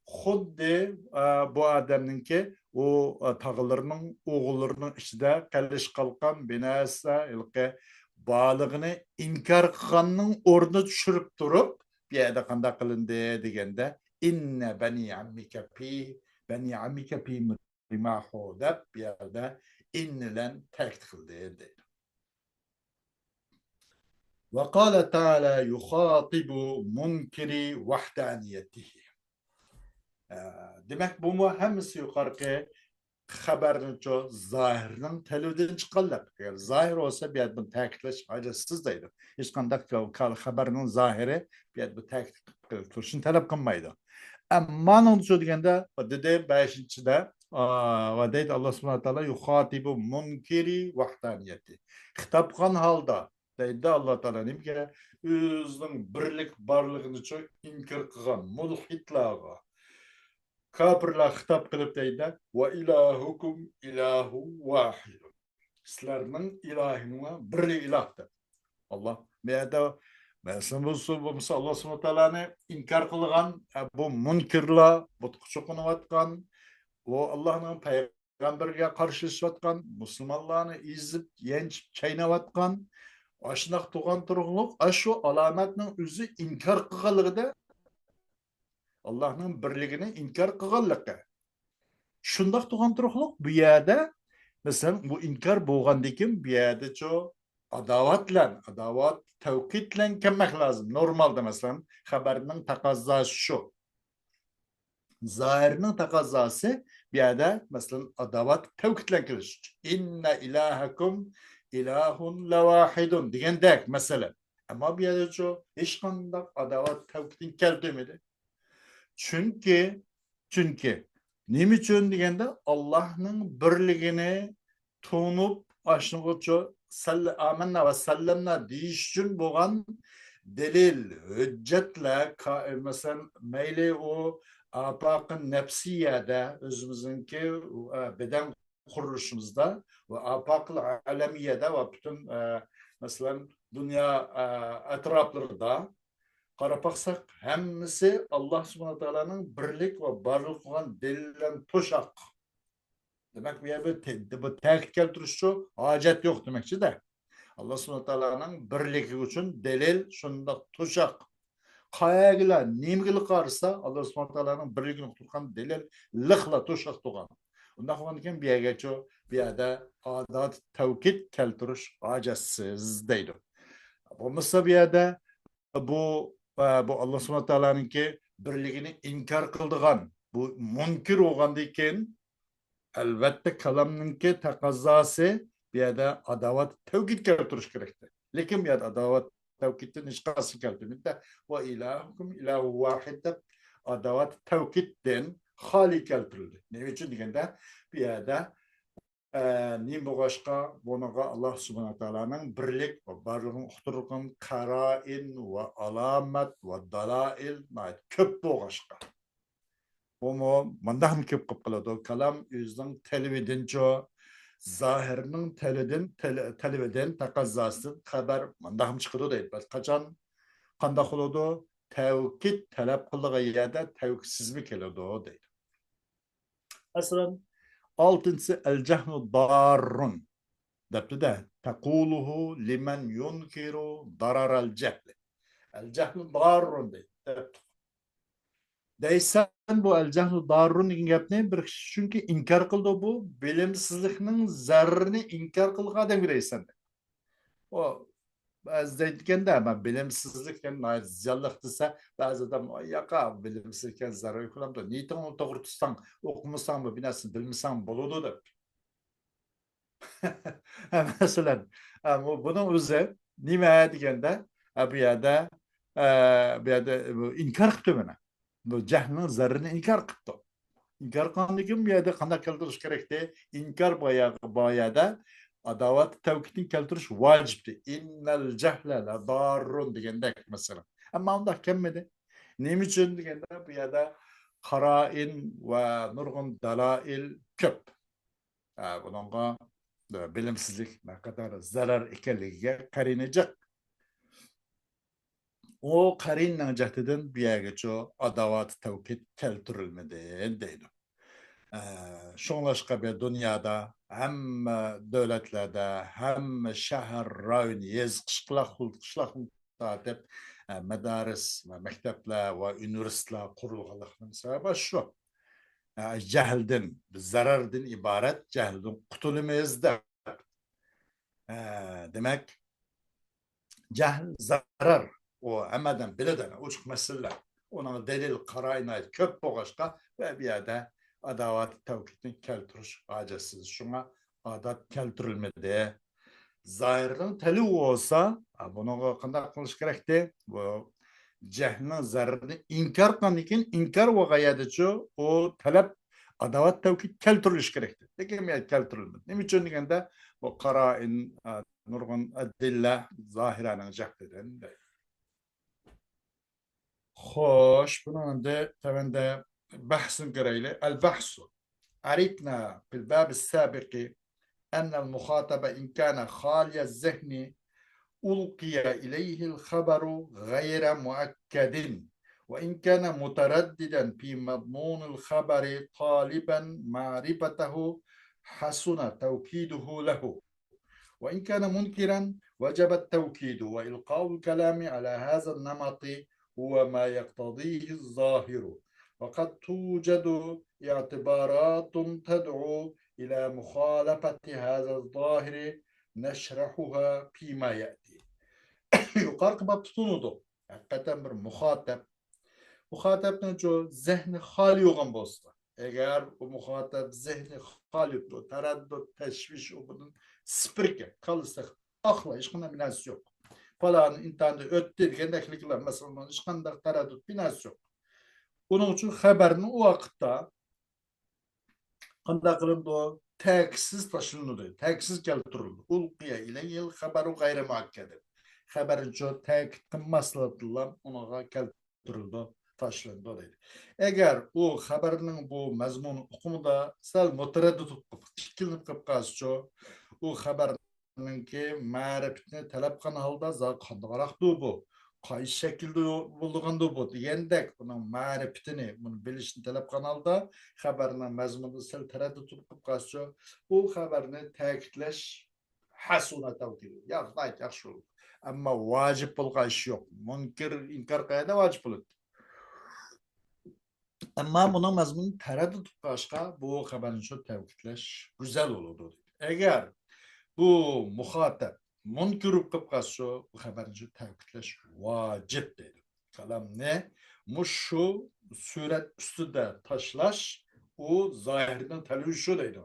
خۇددى، ئە، بۇ ئادەمنىڭكى ئۇ، ئە، تاغىلىرىنىڭ ئوغۇللىرىنىڭ ئىچىدە قېلىش قالقان بىنەسە ھېلىقى بالىغىنى ئىنكار قىلغاننىڭ ئورنىدا چۈشۈرۈپ تۇرۇپ، بۇ يەردە قانداق قىلىندى دېگەندە، إن بني عمك في، بني عمك في رماح دەپ بۇ يەردە إن بىلەن تەكىت قىلدى دەيدۇ. وقال تعالى يخاطب منكر وحدانيته. ئە، دېمەك، بۇمۇ ھەممىسى يۇقىرىقى خەبەرنىچۇ زاھىرنىڭ تەلۋىدىن چىققانلىق. ئەگەر زاھىر بولسا، بۇ يەردە بۇنى تەكىتلەش ھاجەتسىز دەيدۇ. ھېچقانداق كا-، كا-، خەبەرنىڭ زاھىرى بۇ يەردە بۇ تەكىت قىلىپ تۇرۇشنى تەلەپ قىلمايدۇ. ئەمما مانىڭدىچۇ دېگەندە، دېدى بەشىنچىدە، ئا، ۋە دەيدۇ، ئاللا سۇبھانەھۇ ۋە تائالا يخاطب منكر وحدانيته. خىتاب قىلغان ھالدا دەيدۇ ئاللا تائالا نېمىگە؟ ئۆزىنىڭ بىرلىك بارلىقىنىچۇ ئىنكار قىلغان مۇلھىدلارغا، كاپىرلار خىتاب قىلىپ دەيدۇ، وإلهكم إله واحد. سىلەرنىڭ ئىلاھىڭلار بىرلا ئىلاھ دەپ. ئاللا، بۇ يەردە مەسىلەن بولسا، بولمىسا ئاللا سۇبھانەھۇ ۋە تائالانى ئىنكار قىلغان، ئە، بۇ مۇنكىرلار، بۇتقا چوقۇنۇۋاتقان، ئۇ ئاللانىڭ پەيغەمبىرىگە قارشىلىشىۋاتقان، مۇسۇلمانلارنى ئېزىپ، يەنچۈپ، چايناۋاتقان، ئاشۇنداق تۇرغان تۇرۇقلۇق، ئاشۇ ئالامەتنىڭ ئۆزى ئىنكار قىلغانلىقىدا، ئاللانىڭ بىرلىكىنى ئىنكار قىلغانلىقى. شۇنداق تۇرغان تۇرۇقلۇق بۇ يەردە، مەسىلەن، بۇ ئىنكار بولغاندىكىن بۇ يەردىچۇ ئاداۋات بىلەن، ئاداۋات تەۋكىد بىلەن كەلمەك لازىم. نورمالدا، مەسىلەن، خەبەرنىڭ تەقەززاسى شۇ. زاھىرنىڭ تەقەززاسى بۇ يەردە، مەسىلەن، ئاداۋات تەۋكىد بىلەن كېلىش. إن إلهكم إله لواحد دېگەندەك مەسىلەن. ئەمما بۇ يەردىچۇ ھېچقانداق ئاداۋات تەۋكىدنى كەلتۈرمىدى. چۈنكى، چۈنكى، نېمە ئۈچۈن دېگەندە، ئاللانىڭ بىرلىكىنى تونۇپ، ئاشۇنىڭغىچۇ سەل-، ئامەننا ۋە سەللەمنا دېيىش ئۈچۈن بولغان دەلىل، ھۆججەتلەر، كا-، مەسىلەن، مەيلى ئۇ ئاپاقى نەپسىيەدە، ئۆزىمىزنىڭكى، ئە، بەدەن قۇرۇلۇشىمىزدا ۋە ئاپاقىل ئالەمىيەدە ۋە پۈتۈن، ئە، مەسىلەن، دۇنيا، ئە، ئەتراپلىرىدا قاراپ باقساق، ھەممىسى ئاللا سۇبھانەھۇ ۋە تائالانىڭ بىرلىك ۋە بارلىق بولغان دەلىل بىلەن توشاق. دېمەك، بۇ يەردە تە-، بۇ تەكىت كەلتۈرۈشچۇ ھاجەت يوق دېمەكچىدە. ئاللا سۇبھانەھۇ ۋە تائالانىڭ بىرلىكى ئۈچۈن دەلىل شۇنداق توشاق. قايەرگىلا، نېمىگىلا قارىسا، ئاللا سۇبھانەھۇ ۋە تائالانىڭ بىرلىكىنى ئۇقتۇرغان دەلىل لىقلا توشاق تۇرغان. ئۇنداق بولغاندىكىن بۇ يەرگىچۇ، بۇ يەردە ئاداۋات تەۋكىد كەلتۈرۈش ھاجەتسىز دەيدۇ. بولمىسا بۇ يەردە بۇ، ئە، بۇ ئاللا سۇبھانەھۇ ۋە تائالانىڭكى بىرلىكىنى ئىنكار قىلىدىغان بۇ مۇنكىر بولغاندىن كېيىن، ئەلۋەتتە، كالامنىڭكى تەقەززاسى بۇ يەردە ئاداۋات تەۋكىد كەلتۈرۈش كېرەكتى. لېكىن بۇ يەردە ئاداۋات تەۋكىدتىن ھېچقايسىسى كەلتۈرمىدى. ۋە ئىلاھۇكۇم ئىلاھۇ ۋاھىد دەپ ئاداۋات تەۋكىدتىن خالىي كەلتۈرۈلدى. نېمە ئۈچۈن دېگەندە، بۇ يەردە ئە، نېمە بولغاچقا، بۇنىڭغا ئاللا سۇبھانەھۇ ۋە تائالانىڭ بىرلىك ۋە بارلىقىنى ئۇقتۇرغان قارائىن ۋە ئالامەت ۋە دالائىل ناھايىتى كۆپ بولغاچقا. بۇمۇ مۇنداقمۇ كۆپ قىلىپ قالىدۇ. كالام ئۆزىنىڭ تەلۋىدىنچۇ، زاھىرنىڭ تەلۋىدىن، تەل-، تەلۋىدىن، تەقەززاسىدىن خەۋەر مۇنداقمۇ چىقىدۇ دەيدۇ. بەس قاچان، قانداق بولىدۇ؟ تەۋكىد تەلەپ قىلىدىغان يەردە تەۋكىدسىزمۇ كېلىدۇ دەيدۇ. مەسىلەن، ئالتىنچىسى، الجهل ضار دەپتۇ-دە، تقوله لمن ينكر ضرر الجهل. الجهل ضار دەيدۇ، دەپتۇ. دەيسەن، بۇ الجهل ضار دېگەن گەپنى بىر كىشى چۈنكى ئىنكار قىلىدۇ، بۇ بىلىمسىزلىكنىڭ زەرىرىنى ئىنكار قىلغان ئادەمگە دەيسەن. ئۇ بەزىدە ئېيتىدىكەن-دە، مەن بىلىمسىزلىك دېگەن ناھايىتى زىيانلىق دېسە، بەزى ئادەم، «ۋاي ياقا، بىلىمسىزلىك دېگەن زەرەر يوق، نېمىتىڭنى توغرا تۇتساڭ، ئوقۇمىساڭمۇ، بىر نەرسىنى بىلمىسەڭمۇ بولىدۇ» دەپ. مەسىلەن، ئە، بۇ، بۇنىڭ ئۆزى نېمە دېگەندە، ئە، بۇ يەردە، ئە، بۇ يەردە بۇ ئىنكار قىپتۇ مانا. بۇ جەھلنىڭ زەررىنى ئىنكار قىپتۇ. ئىنكار قىلغاندىن كېيىن بۇ يەردە قانداق كەلتۈرۈش كېرەكتى؟ ئىنكار بۇ يەردە ئاداۋات تەۋكىدنى كەلتۈرۈش ۋاجىپتى. «ئىننەل جەھلە لەداررۇن» دېگەندەك مەسىلەن. ئەمما ئۇنداق كەلمىدى. نېمە ئۈچۈن دېگەندە، بۇ يەردە قارائىن ۋە نۇرغۇن دەلائىل كۆپ. ئە، بۇنىڭغا، ئە، بىلىمسىزلىك نەقەدەر زەرەر ئىكەنلىكىگە قەرىنە جىق. ئۇ قەرىنىنىڭ جەھىتىدىن بۇ يەرگىچۇ ئاداۋات تەۋكىد كەلتۈرۈلمىدى دەيدۇ. ئە، شۇڭلاشقا بۇ دۇنيادا ھەممە دۆلەتلەردە، ھەممە شەھەر، رايون، يېزا، قىشلاق، قىشلاقتىن تارتىپ، ئە، مەدارىس ۋە مەكتەپلەر ۋە ئۇنىۋېرسىتېتلار قۇرۇلغانلىقىنىڭ سەۋەبى شۇ. ئە، جەھلدىن، بىز زەرەردىن ئىبارەت جەھلدىن قۇتۇلىمىز دەپ. ئە، دېمەك، جەھل زەرەر. ئۇ ھەممە ئادەم بىلىدۇ، ئوچۇق مەسىلىلەر. ئۇنىڭ دەلىل، قارائىنى كۆپ بولغاچقا، ۋە بۇ يەردە ئاداۋات تەۋكىدنى كەلتۈرۈش ھاجەتسىز. شۇڭا ئادات كەلتۈرۈلمىدى. زاھىرنىڭ تەلىپى بولسا، ھە، بۇنىڭغا قانداق قىلىش كېرەكتى؟ بۇ جەھلنىڭ زەررىنى ئىنكار قىلغاندىن كېيىن، ئىنكار بولغان يەردىچۇ ئۇ تەلەپ، ئاداۋات تەۋكىد كەلتۈرۈلۈشى كېرەكتى. لېكىن بۇ يەردە كەلتۈرۈلمىدى. نېمە ئۈچۈن دېگەندە، بۇ قارائىن، ئە، نۇرغۇن ئەدىللە زاھىرەنىڭ جەھلىدىن دەيدۇ. خوش، بۇنىڭ ئەمدى تۆۋەندە بەھسىنى كۆرەيلى. البحث. عرفنا في الباب السابق أن المخاطب إن كان خالي الذهن ألقي إليه الخبر غير مؤكد، وإن كان مترددا في مضمون الخبر طالبا معرفته حسن توكيده له، وإن كان منكرا وجب التوكيد وإلقاء الكلام على هذا النمط هو ما يقتضيه الظاهر، وقد توجد اعتبارات تدعو إلى مخالفة هذا الظاهر نشرحها فيما يأتي. يۇقىرىقى بابتا تونۇدۇق. ھەقىقەتەن بىر مۇخاتەب. مۇخاتەبنىڭچۇ زېھنى خالىي بولغان بولسا، ئەگەر ئۇ مۇخاتەب زېھنى خالىي، تەرەددۇت، تەشۋىش، ئۇ بۇنىڭ سىپىركە، كاللىسى ئاقلا، ھېچقانداق بىر نەرسىسى يوق. پالان ئىمتىھاندىن ئۆتتى دېگەندەكلىكلەر، مەسىلەن، ھېچقانداق تەرەددۇت، بىر نەرسىسى يوق. ئۇنىڭ ئۈچۈن خەبەرنى ئۇ ۋاقىتتا قانداق قىلىنىدۇ؟ تەكىتسىز تاشلىنىدۇ، تەكىتسىز كەلتۈرۈلىدۇ. ألقي إليه الخبر غير مؤكد. خەبەرنىچۇ تەكىت قىلماستىنلا ئۇنىڭغا كەلتۈرۈلىدۇ، تاشلىنىدۇ دەيدۇ. ئەگەر ئۇ خەبەرنىڭ بۇ مەزمۇن ئۇقۇمىدا سەل مۇتەرەددىت بولۇپ، ئىككىلىنىپ قېلىپ قالسىچۇ، ئۇ خەبەرنىڭكى مەرىپىتىنى تەلەپ قىلغان ھالدا زادى قانداقراقتۇ بۇ؟ قايسى شەكىلدە بولىدىغاندۇ بۇ دېگەندەك، ئۇنىڭ مەرىپىتىنى، بۇنى بىلىشنى تەلەپ قىلغان ھالدا، خەبەرنىڭ مەزمۇنىدا سەل تەرەددۇت بولۇپ قالسىچۇ، ئۇ خەبەرنى تەكىتلەش ھەسۇنە تەۋكىدى. ياخشى، ناھايىتى ياخشى بولىدۇ. ئەمما ۋاجىپ بولغان ئىش يوق. مۇنكىر ئىنكار قىلغاندا ۋاجىپ بولىدۇ. ئەمما بۇنىڭ مەزمۇنى تەرەددۇت قىلغاچقا، بۇ خەبەرنى شۇ تەۋكىدلەش گۈزەل بولىدۇ. ئەگەر بۇ مۇخاتەب مۇنكىر بولۇپ قالسا، بۇ خەبەرنى شۇ تەۋكىدلەش ۋاجىپ دەيدۇ. كالامنى مۇشۇ سۈرەت ئۈستىدە تاشلاش، ئۇ زاھىرنىڭ تەلىپى شۇ دەيدۇ.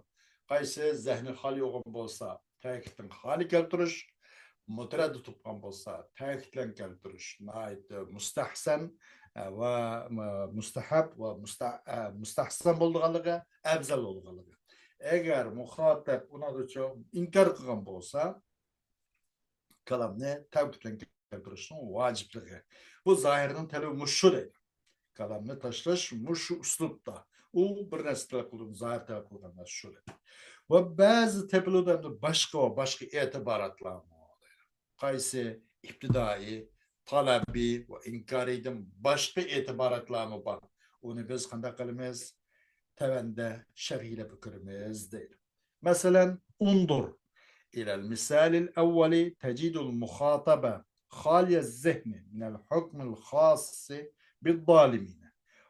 قايسى زېھنى خالىي بولغان بولسا، تەكىتتىن خالىي كەلتۈرۈش، مۇتەرەددىت بولغان بولسا، تەكىتلەن كەلتۈرۈش ناھايىتى مۇستەھسەن، ئە، ۋە، ئە، مۇستەھەب ۋە مۇستە-، ئە، مۇستەھسەن بولىدىغانلىقى، ئەۋزەل بولىدىغانلىقى. ئەگەر مۇخاتەب ئۇنىڭغىچۇ ئىنكار قىلغان بولسا، كالامنى تەۋكىدلەن كەلتۈرۈشنىڭ ۋاجىپلىقى. بۇ زاھىرنىڭ تەلىپى مۇشۇ دەيدۇ. كالامنى تاشلاش مۇشۇ ئۇسلۇبتا. ئۇ بىر نەرسە تەلەپ قىلىدۇ، زاھىر تەلەپ قىلغان نەرسە شۇ دەيدۇ. ۋە بەزى تېپىلىدۇ ئەمدى باشقا ۋە باشقا ئېتىباراتلارمۇ دەيدۇ. قايسى؟ ئىپتىدائىي، تەلەبىي ۋە ئىنكارىيدىن باشقا ئېتىباراتلارمۇ بار. ئۇنى بىز قانداق قىلىمىز؟ تۆۋەندە شەرھلەپ كۆرىمىز دەيدۇ. مەسىلەن، انظر إلى المثال الأول تجد المخاطب خالي الذهن من الحكم الخاص بالظالمين،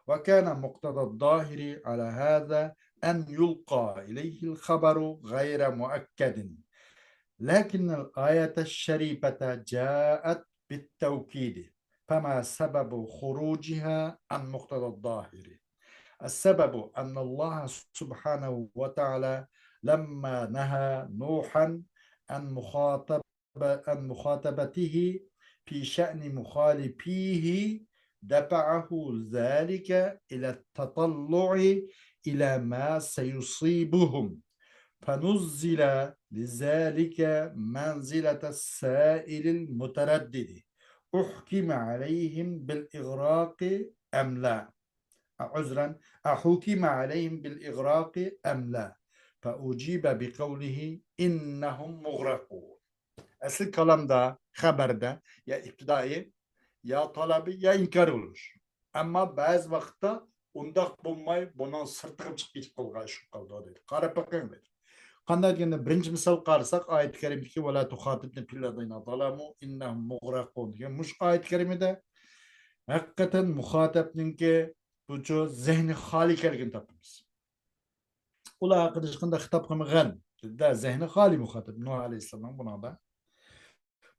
وكان مقتضى الظاهر على هذا أن يلقى إليه الخبر غير مؤكد، لكن الآية الشريفة جاءت بالتوكيد، فما سبب خروجها عن مقتضى الظاهر؟ السبب أن الله سبحانه وتعالى لما نهى نوحا عن مخاطب-، عن مخاطبته في شأن مخالفيه دفعه ذلك إلى التطلع إلى ما سيصيبهم، فنزل لذلك منزلة السائل المتردد، أحكم عليهم بالإغراق أم لا؟ عذرا، أحكم عليهم بالإغراق أم لا؟ فأجيب بقوله إنهم مغرقون. ئەسلى كالامدا، خەبەردە يا ئىپتىدائىي، يا تەلەبىي، يا ئىنكارىي بولۇش. ئەمما بەزى ۋاقىتتا ئۇنداق بولماي، بۇنىڭ سىرتىغا چىقىپ كېتىپ قالغان ئىش قالىدۇ دەيدۇ. قاراپ بېقىڭ دەيدۇ. قانداق دېگەندە، بىرىنچى مىسال قارىساق، ئايەت كەرىمىدىكى «ولا تخاطبني في الذين ظلموا إنهم مغرقون» دېگەن مۇشۇ ئايەت كەرىمىدە ھەقىقەتەن مۇخاتەبنىڭكى بۇچۇ زېھنى خالىي ئىكەنلىكىنى تاپىمىز. ئۇلار ھەققىدە ھېچقانداق خىتاب قىلمىغان. دە، زېھنى خالىي مۇخاتەب نۇھ ئەلەيھىسسالامنىڭ بۇنىڭدا.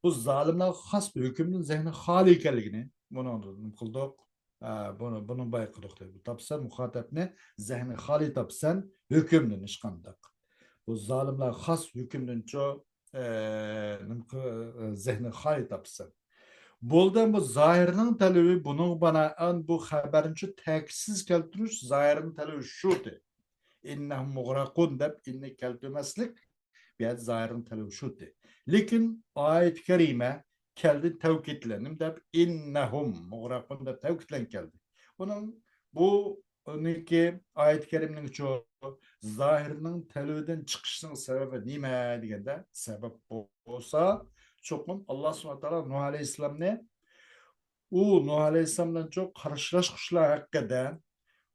بۇ زالىملارغا خاس بىر ھۆكۈمدىن زېھنى خالىي ئىكەنلىكىنى بۇنىڭدا نېمە قىلدۇق؟ ئە، بۇنى، بۇنى بايقىدۇق دەيدۇ. تاپسان مۇخاتەبنى زېھنى خالىي تاپسان ھۆكۈمدىن ھېچقانداق. بۇ زالىملارغا خاس ھۆكۈمدىنچۇ، ئە، نېمە قىل-، ئە، زېھنى خالىي تاپسان. بولدى، بۇ زاھىرنىڭ تەلىپى بۇنىڭغا بىنائەن بۇ خەۋەرنىچۇ تەكىتسىز كەلتۈرۈش زاھىرنىڭ تەلىپى شۇتى. «إنهم مغرقون» دەپ «إن» كەلتۈرمەسلىك بۇ يەردە زاھىرنىڭ تەلىپى شۇتى. لېكىن ئايەت كەرىمە كەلدى تەۋكىدلەن، نېمە دەپ؟ «إنهم مغرقون» دەپ تەۋكىدلەن كەلدى. بۇنىڭ، بۇنىڭكى ئايەت كەرىمنىڭچۇ زاھىرنىڭ تەلىپىدىن چىقىشنىڭ سەۋەبى نېمە دېگەندە، سەۋەب بولسا، چوقۇم ئاللا سۇبھانەھۇ ۋە تائالا نۇھ ئەلەيھىسسالامنى، ئۇ نۇھ ئەلەيھىسسالام بىلەن چوق قارشىلاشقۇچىلار ھەققىدە،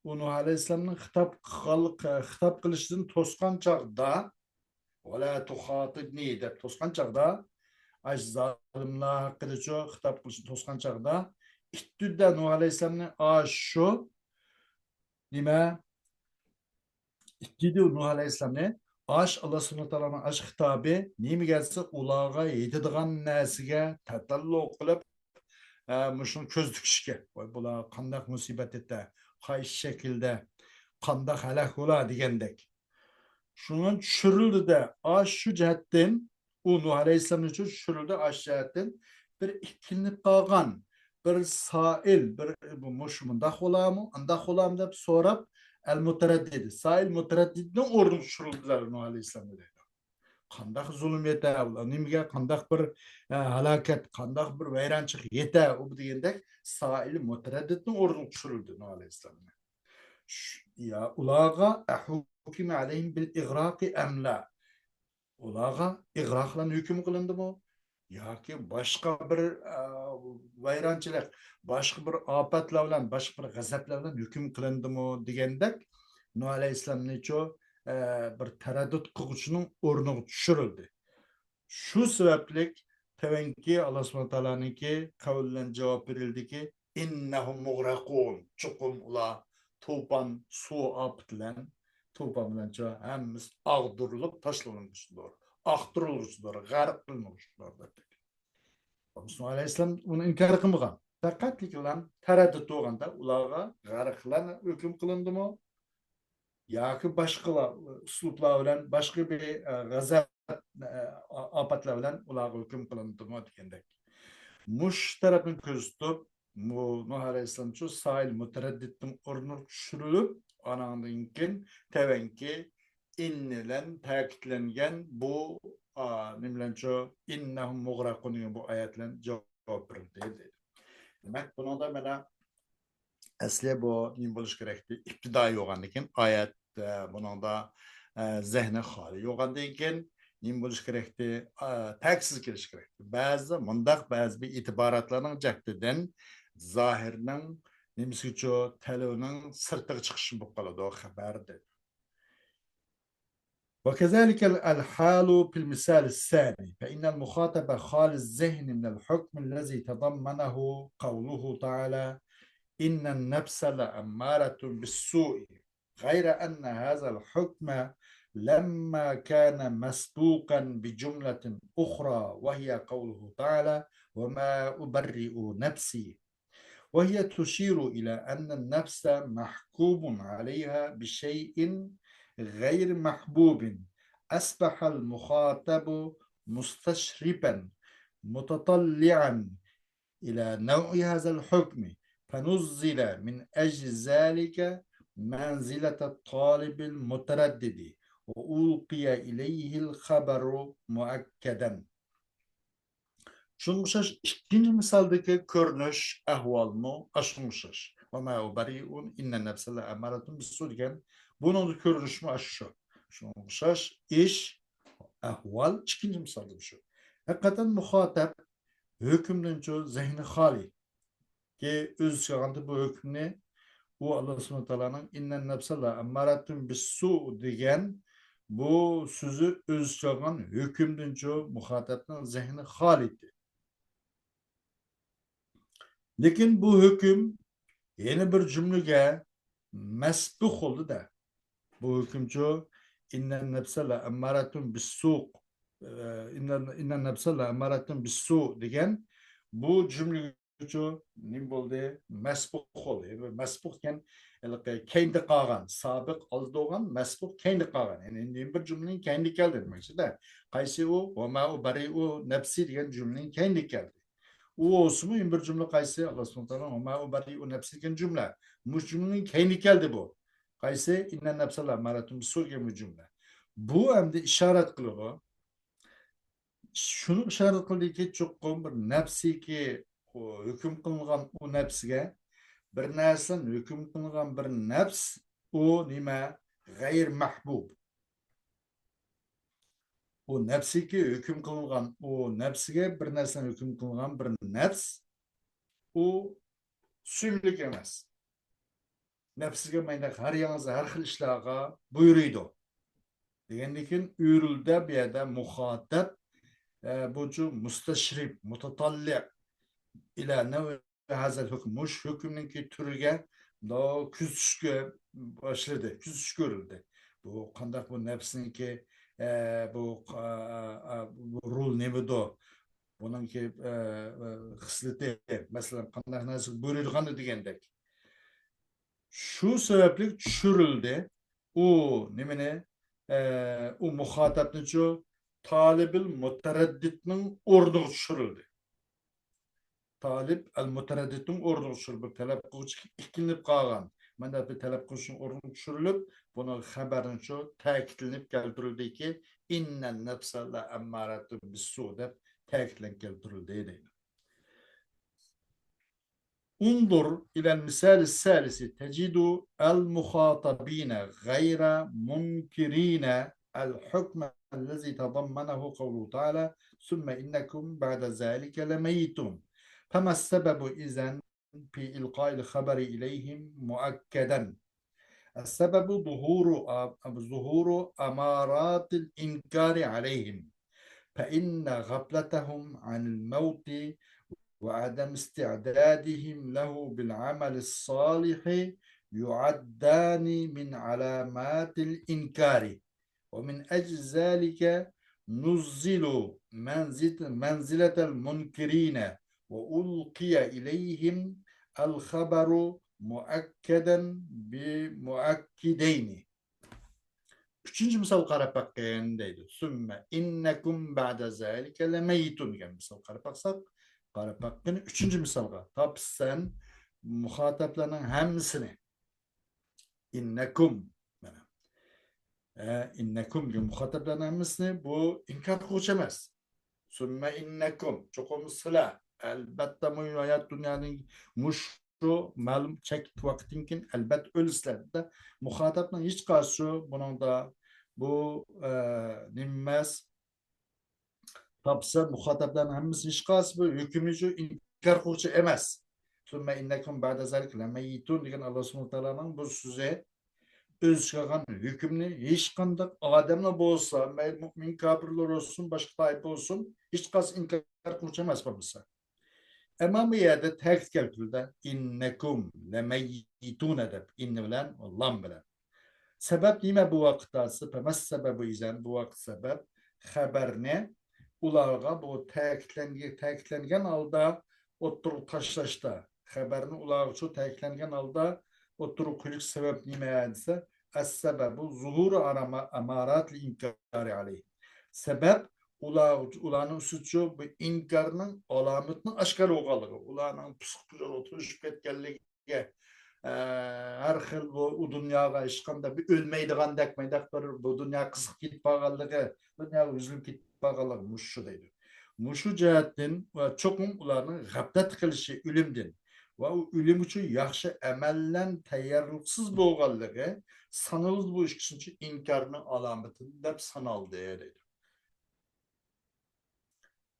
ئۇ نۇھ ئەلەيھىسسالامنىڭ خىتاب قىلغانلىق-، خىتاب قىلىشىدىن توسقان چاغدا، «ولا تخاطبني» دەپ توسقان چاغدا، ئاش زالىملار ھەققىدىچۇ خىتاب قىلىشنى توسقان چاغدا، ئىتتىدە نۇھ ئەلەيھىسسالامنى ئاشۇ نېمە؟ ئىتتىدە نۇھ ئەلەيھىسسالامنى ئاش ئاللا سۇبھانەھۇ ۋە تائالانىڭ ئاش خىتابى نېمىگە دېسە، ئۇلارغا يېتىدىغان نەرسىگە تەتەللۇ قىلىپ، ئە، مۇشۇنى كۆز تىكىشكە. ۋاي، بۇلار قانداق مۇسىبەت يېتە، قايسى شەكىلدە، قانداق ھالاك بولا دېگەندەك. شۇڭا چۈشۈرۈلدى-دە، ئاشۇ جەھەتتىن، ئۇ نۇھ ئەلەيھىسسالامنىڭچۇ چۈشۈرۈلدى، ئاشۇ جەھەتتىن بىر ئىككىلىنىپ قالغان، بىر سائىل، بىر، «مۇشۇ مۇنداق بولامۇ، ئانداق بولامۇ؟» دەپ سوراپ، ئەل مۇتەرەددىد، سائىل مۇتەرەددىدنىڭ ئورنىغا چۈشۈرۈلدى نۇھ ئەلەيھىسسالام دەيدۇ. قانداق زۇلۇم يېتە، ئۇلار نېمىگە، قانداق بىر، ئە، ھالاكەت، قانداق بىر ۋەيرانچىلىق يېتە، ئۇ دېگەندەك سائىل مۇتەرەددىدنىڭ ئورنىغا چۈشۈرۈلدى نۇھ ئەلەيھىسسالام. شۇ، يا ئۇلارغا «أحكم عليهم بالإغراق أم لا؟» ئۇلارغا ئىغراق بىلەن ھۆكۈم قىلىندىمۇ؟ ياكى باشقا بىر، ئە، ۋەيرانچىلىق، باشقا بىر ئاپەتلەر بىلەن، باشقا بىر غەزەپلەر بىلەن ھۆكۈم قىلىندىمۇ دېگەندەك، نۇھ ئەلەيھىسسالامنىچۇ، ئە، بىر تەرەددۇت قىلغۇچىنىڭ ئورنىغا چۈشۈرۈلدى. شۇ سەۋەبلىك تۆۋەنكى ئاللا سۇبھانەھۇ ۋە تائالانىڭكى قەۋلى بىلەن جاۋاب بېرىلدىكى، «إنهم مغرقون». چوقۇم ئۇلار توپان، سۇ ئاپىتى بىلەن، توپان بىلەنچۇ ھەممىسى ئاغدۇرۇلۇپ تاشلىنغۇچىدۇر، ئاختۇرۇلغۇچىدۇر، غەرق قىلىنغۇچىدۇر دەپ. نۇھ ئەلەيھىسسالام ئۇنى ئىنكار قىلمىغان. پەقەتلىكلا تەرەددۇت بولغاندا ئۇلارغا غەرق بىلەن ھۆكۈم قىلىندىمۇ؟ ياكى باشقىلار، ئۇسلۇبلار بىلەن باشقا بىر، ئە، غەزەپ، ئە، ئاپەتلەر بىلەن ئۇلارغا ھۆكۈم قىلىنىدىمۇ دېگەندەك. مۇشۇ تەرەپنى كۆزىتىپ، مۇ-، نۇھ ئەلەيھىسسالامچۇ سائىل مۇتەرەددىتنىڭ ئورنىغا چۈشۈرۈلۈپ، ئاناندىن كېيىن تەۋەنكى «إن» بىلەن تەكىتلەنگەن بۇ، ئا، نېمە بىلەنچۇ، «إنهم مغرقون» دېگەن بۇ ئايەت بىلەن جاۋاب بېرىلدى دەيدۇ. دېمەك، بۇنىڭدا مانا ئەسلى بۇ نېمە بولۇشى كېرەكتى؟ ئىپتىدائىي بولغاندىن كېيىن ئايەت، ئە، بۇنىڭدا، ئە، زېھنى خالىي بولغاندىن كېيىن نېمە بولۇشى كېرەكتى؟ ئە، تەكىتسىز كېلىشى كېرەكتى. بەزى مۇنداق، بەزى بىر ئېتىباراتلارنىڭ جەھىتىدىن زاھىرنىڭ نېمىسىچۇ، تەلىپىنىڭ سىرتىغا چىقىشى بولۇپ قالىدۇ خەۋەر دەپ. وكذلك الحال في المثال الثاني، فإن المخاطب خالي الذهن من الحكم الذي تضمنه قوله تعالى: إن النفس لأمارة بالسوء، غير أن هذا الحكم لما كان مسبوقا بجملة أخرى، وهي قوله تعالى: وما أبرئ نفسي، وهي تشير إلى أن النفس محكوم عليها بشيء غير محبوب، أصبح المخاطب مستشرفا متطلعا إلى نوع هذا الحكم، فنزل من أجل ذلك منزلة الطالب المتردد، وألقي إليه الخبر مؤكدا. شۇنىڭغا ئوخشاش ئىككىنچى مىسالدىكى كۆرۈنۈش ئەھۋالمۇ ئاشۇنىڭغا ئوخشاش. وما أبرئ، إن النفس لأمارة بالسوء دېگەن بۇنىڭدا كۆرۈنۈشمۇ ئاشۇ. شۇنىڭغا ئوخشاش ئىش، ئەھۋال ئىككىنچى مىسالدا شۇ. ھەقىقەتەن مۇخاتەپ ھۆكۈمدىنچۇ زېھنى خالىي. كى ئۆز چىقارغاندا بۇ ھۆكۈمنى ئۇ ئاللا سۇبھانەھۇ تائالانىڭ إن النفس لأمارة بالسوء دېگەن بۇ سۆزى ئۆز چىقارغان ھۆكۈمدىنچۇ مۇخاتەپنىڭ زېھنى خالىيتى. لېكىن بۇ ھۆكۈم يەنە بىر جۈملىگە مەسبۇق بولدى-دە. بۇ ھۆكۈمچۇ إن النفس لأمارة بالسوء، ئى، إن، إن النفس لأمارة بالسوء دېگەن بۇ جۈملىگىچۇ نېمە بولدى؟ مەسبۇق بولدى. يەنى مەسبۇق دېگەن ھېلىقى كەينىدە قالغان، سابىق ئالدىدا بولغان، مەسبۇق كەينىدە قالغان. يەنى يەنە بىر جۈملىنىڭ كەينىدە كەلدى دېمەكچىدە. قايسى ئۇ؟ وما أبرئ نفسي دېگەن جۈملىنىڭ كەينىدە كەلدى. ئۇ بولسىمۇ يەنە بىر جۈملە قايسى؟ ئاللا سۇبھانەھۇ تائالا وما أبرئ نفسي دېگەن جۈملە. مۇشۇ جۈملىنىڭ كەينىدە كەلدى بۇ. قايسى؟ إن النفس لأمارة بالسوء دېگەن بۇ جۈملە. بۇ ئەمدى ئىشارەت قىلىدۇ. شۇنى ئىشارەت قىلدىكى، چوقۇم بىر نەپسىكى ھۆكۈم قىلىنغان ئۇ نەپسىگە بىر نەرسىدىن ھۆكۈم قىلىنغان بىر نەپس، ئۇ نېمە؟ غەير مەھبۇب. ئۇ نەپسىكى ھۆكۈم قىلىنغان، ئۇ نەپسىگە بىر نەرسىدىن ھۆكۈم قىلىنغان بىر نەپس، ئۇ سۆيۈملۈك ئەمەس. نەپسىگە ماينداق ھەر ياڭزا، ھەر خىل ئىشلارغا بۇيرۇيدۇ. دېگەندىن كېيىن ئۆرۈلدە بۇ يەردە مۇخاتەپ، ئە، بۇنچۇ مۇستەشرىپ، مۇتەتەللىئ ئىلە نەۋئى ھازەل ھۆكۈم. مۇشۇ ھۆكۈمنىڭكى تۈرىگە مۇنداق كۆزىتىشكە باشلىدى، كۆزىتىشكە ئۆرۈلدى. بۇ قانداق بۇ نەپسنىڭكى، ئە، بۇ، ئا، ئا، ئا، بۇ رول نېمىدۇ؟ بۇنىڭكى، ئە، ئە، خىسلىتى، مەسىلەن، قانداق نەرسىگە بۇيرۇيدىغاندۇ دېگەندەك. شۇ سەۋەبلىك چۈشۈرۈلدى. ئۇ نېمىنى، ئە، ئۇ مۇخاتەپنىچۇ تالىبىل مۇتەرەددىتنىڭ ئورنىغا چۈشۈرۈلدى. تالىب ئەل مۇتەرەددىتنىڭ ئورنىغا چۈشۈرۈلۈپ، بىر تەلەپ قىلغۇچى ئىككىلىنىپ قالغان. مانا بىر تەلەپ قىلغۇچىنىڭ ئورنىغا چۈشۈرۈلۈپ، بۇنىڭ خەۋەرىنىچۇ تەكىتلىنىپ كەلتۈرۈلدىكى، إن النفس لأمارة بالسوء دەپ تەكىتلەنگەن كەلتۈرۈلدى دەيدۇ. انظر إلى المثال الثالث تجد المخاطبين غير منكرين الحكم الذي تضمنه قوله تعالى: ثم إنكم بعد ذلك لميتون. فما السبب إذن في إلقاء الخبر إليهم مؤكدا؟ السبب ظهور، ظهور أمارات الإنكار عليهم، فإن غفلتهم عن الموت وعدم استعدادهم له بالعمل الصالح يعدان من علامات الإنكار، ومن أجل ذلك نزلوا منزلة، منزلة المنكرين، وألقي إليهم الخبر مؤكدا بمؤكدين. ئۈچىنچى مىسال قاراپ باققىن دەيدۇ. ثم إنكم بعد ذلك لميتون دېگەن مىسال قاراپ باقساق، قاراپ باققىن ئۈچىنچى مىسالغا. تاپسا سەن مۇخاتەپلەرنىڭ ھەممىسىنى، إنكم، مانا، ئە، إنكم دېگەن مۇخاتەپلەرنىڭ ھەممىسىنى بۇ ئىنكار قىلغۇچى ئەمەس. ثم إنكم، چوقۇم سىلەر، ئەلبەتتە، بۇ ھايات دۇنيانىڭ مۇشۇ مەلۇم چەكلىك ۋاقىتتىن كېيىن ئەلبەتتە ئۆلىسىلەر دە. مۇخاتەپنىڭ ھېچقايسىسى بۇنىڭدا بۇ، ئە، نېمە ئەمەس، تاپسا مۇخاتەپلەرنىڭ ھەممىسى ھېچقايسى بۇ ھۆكۈمنى شۇ ئىنكار قىلغۇچى ئەمەس. ثم إنكم بعد ذلك لميتون دېگەن ئاللا سۇبھانەھۇ تائالانىڭ بۇ سۆزى ئۆز چىقارغان ھۆكۈمنى ھېچقانداق ئادەملا بولسا، مەيلى مۇئمىن كاپىرلار بولسۇن، باشقا تائىپە بولسۇن، ھېچقايسى ئىنكار قىلغۇچى ئەمەس بولمىسا. ئەمما بۇ يەردە تەكىت كەلتۈرۈلدى. إنكم لميتون دەپ، إن بىلەن، لام بىلەن. سەۋەب نېمە بۇ ۋاقىتتا دېسە، فما السبب إذن، بۇ ۋاقىت سەۋەب خەۋەرنى ئۇلارغا بۇ تەكىتلەنگەن، تەكىتلەنگەن ھالدا ئوتتۇرىغا تاشلاشتا، خەۋەرنى ئۇلارغا شۇ تەكىتلەنگەن ھالدا ئوتتۇرىغا قويۇش سەۋەب نېمە دېسە، السبب ظهور أمارات الإنكار عليه. سەۋەب ئۇلار، ئۇلارنىڭ ئۈستىدىچۇ بۇ ئىنكارنىڭ ئالامىتىنىڭ ئاشكارا بولغانلىقى، ئۇلارنىڭ پۇسۇق پۇجۇرغا تولۇشۇپ كەتكەنلىكى، ئە، ھەر خىل بۇ، ئۇ دۇنياغا ھېچقانداق بىر ئۆلمەيدىغاندەك، مانداق بىر بۇ دۇنيا قىزىقىپ كېتىپ قالغانلىقى، دۇنياغا ئۈزۈلۈپ كېتىپ قالغانلىقى مۇشۇ دەيدۇ. مۇشۇ جەھەتتىن ۋە چوقۇم ئۇلارنىڭ غەپلەت قىلىشى ئۆلۈمدىن ۋە ئۇ ئۆلۈم ئۈچۈن ياخشى ئەمەللەرنى تەييارلىقسىز بولغانلىقى سانىلىدۇ، بۇ ئىككىسىنچى ئىنكارنىڭ ئالامىتى دەپ سانالدى دەيدۇ.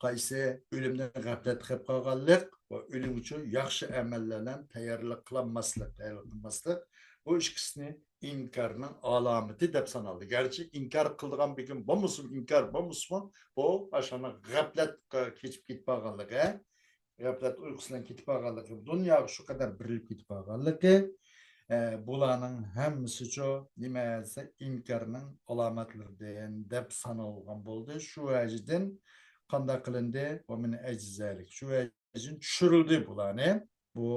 قايسى؟ ئۆلۈمدىن غەپلەت قىلىپ قالغانلىق ۋە ئۆلۈم ئۈچۈن ياخشى ئەمەللەر بىلەن تەييارلىق قىلالماسلىق، تەييارلىق قىلماسلىق، بۇ ئىككىسىنى ئىنكارنىڭ ئالامىتى دەپ سانالدى. گەرچە ئىنكار قىلىدىغان بىر كىم بولمىسىمۇ، ئىنكار بولمىسىمۇ، بۇ ئاشۇنىڭ غەپلەتكە كېچىپ كېتىپ قالغانلىقى، غەپلەت ئۇيقۇسى بىلەن كېتىپ قالغانلىقى، دۇنياغا شۇ قەدەر بېرىلىپ كېتىپ قالغانلىقى، ئە، بۇلارنىڭ ھەممىسىچۇ نېمە دېسە، ئىنكارنىڭ ئالامەتلىرىدىن دەپ سانالغان بولدى. شۇ ۋەجىدىن قانداق قىلىندى؟ ومن أجل ذلك. شۇ ۋەجىدىن چۈشۈرۈلدى بۇلارنى. بۇ،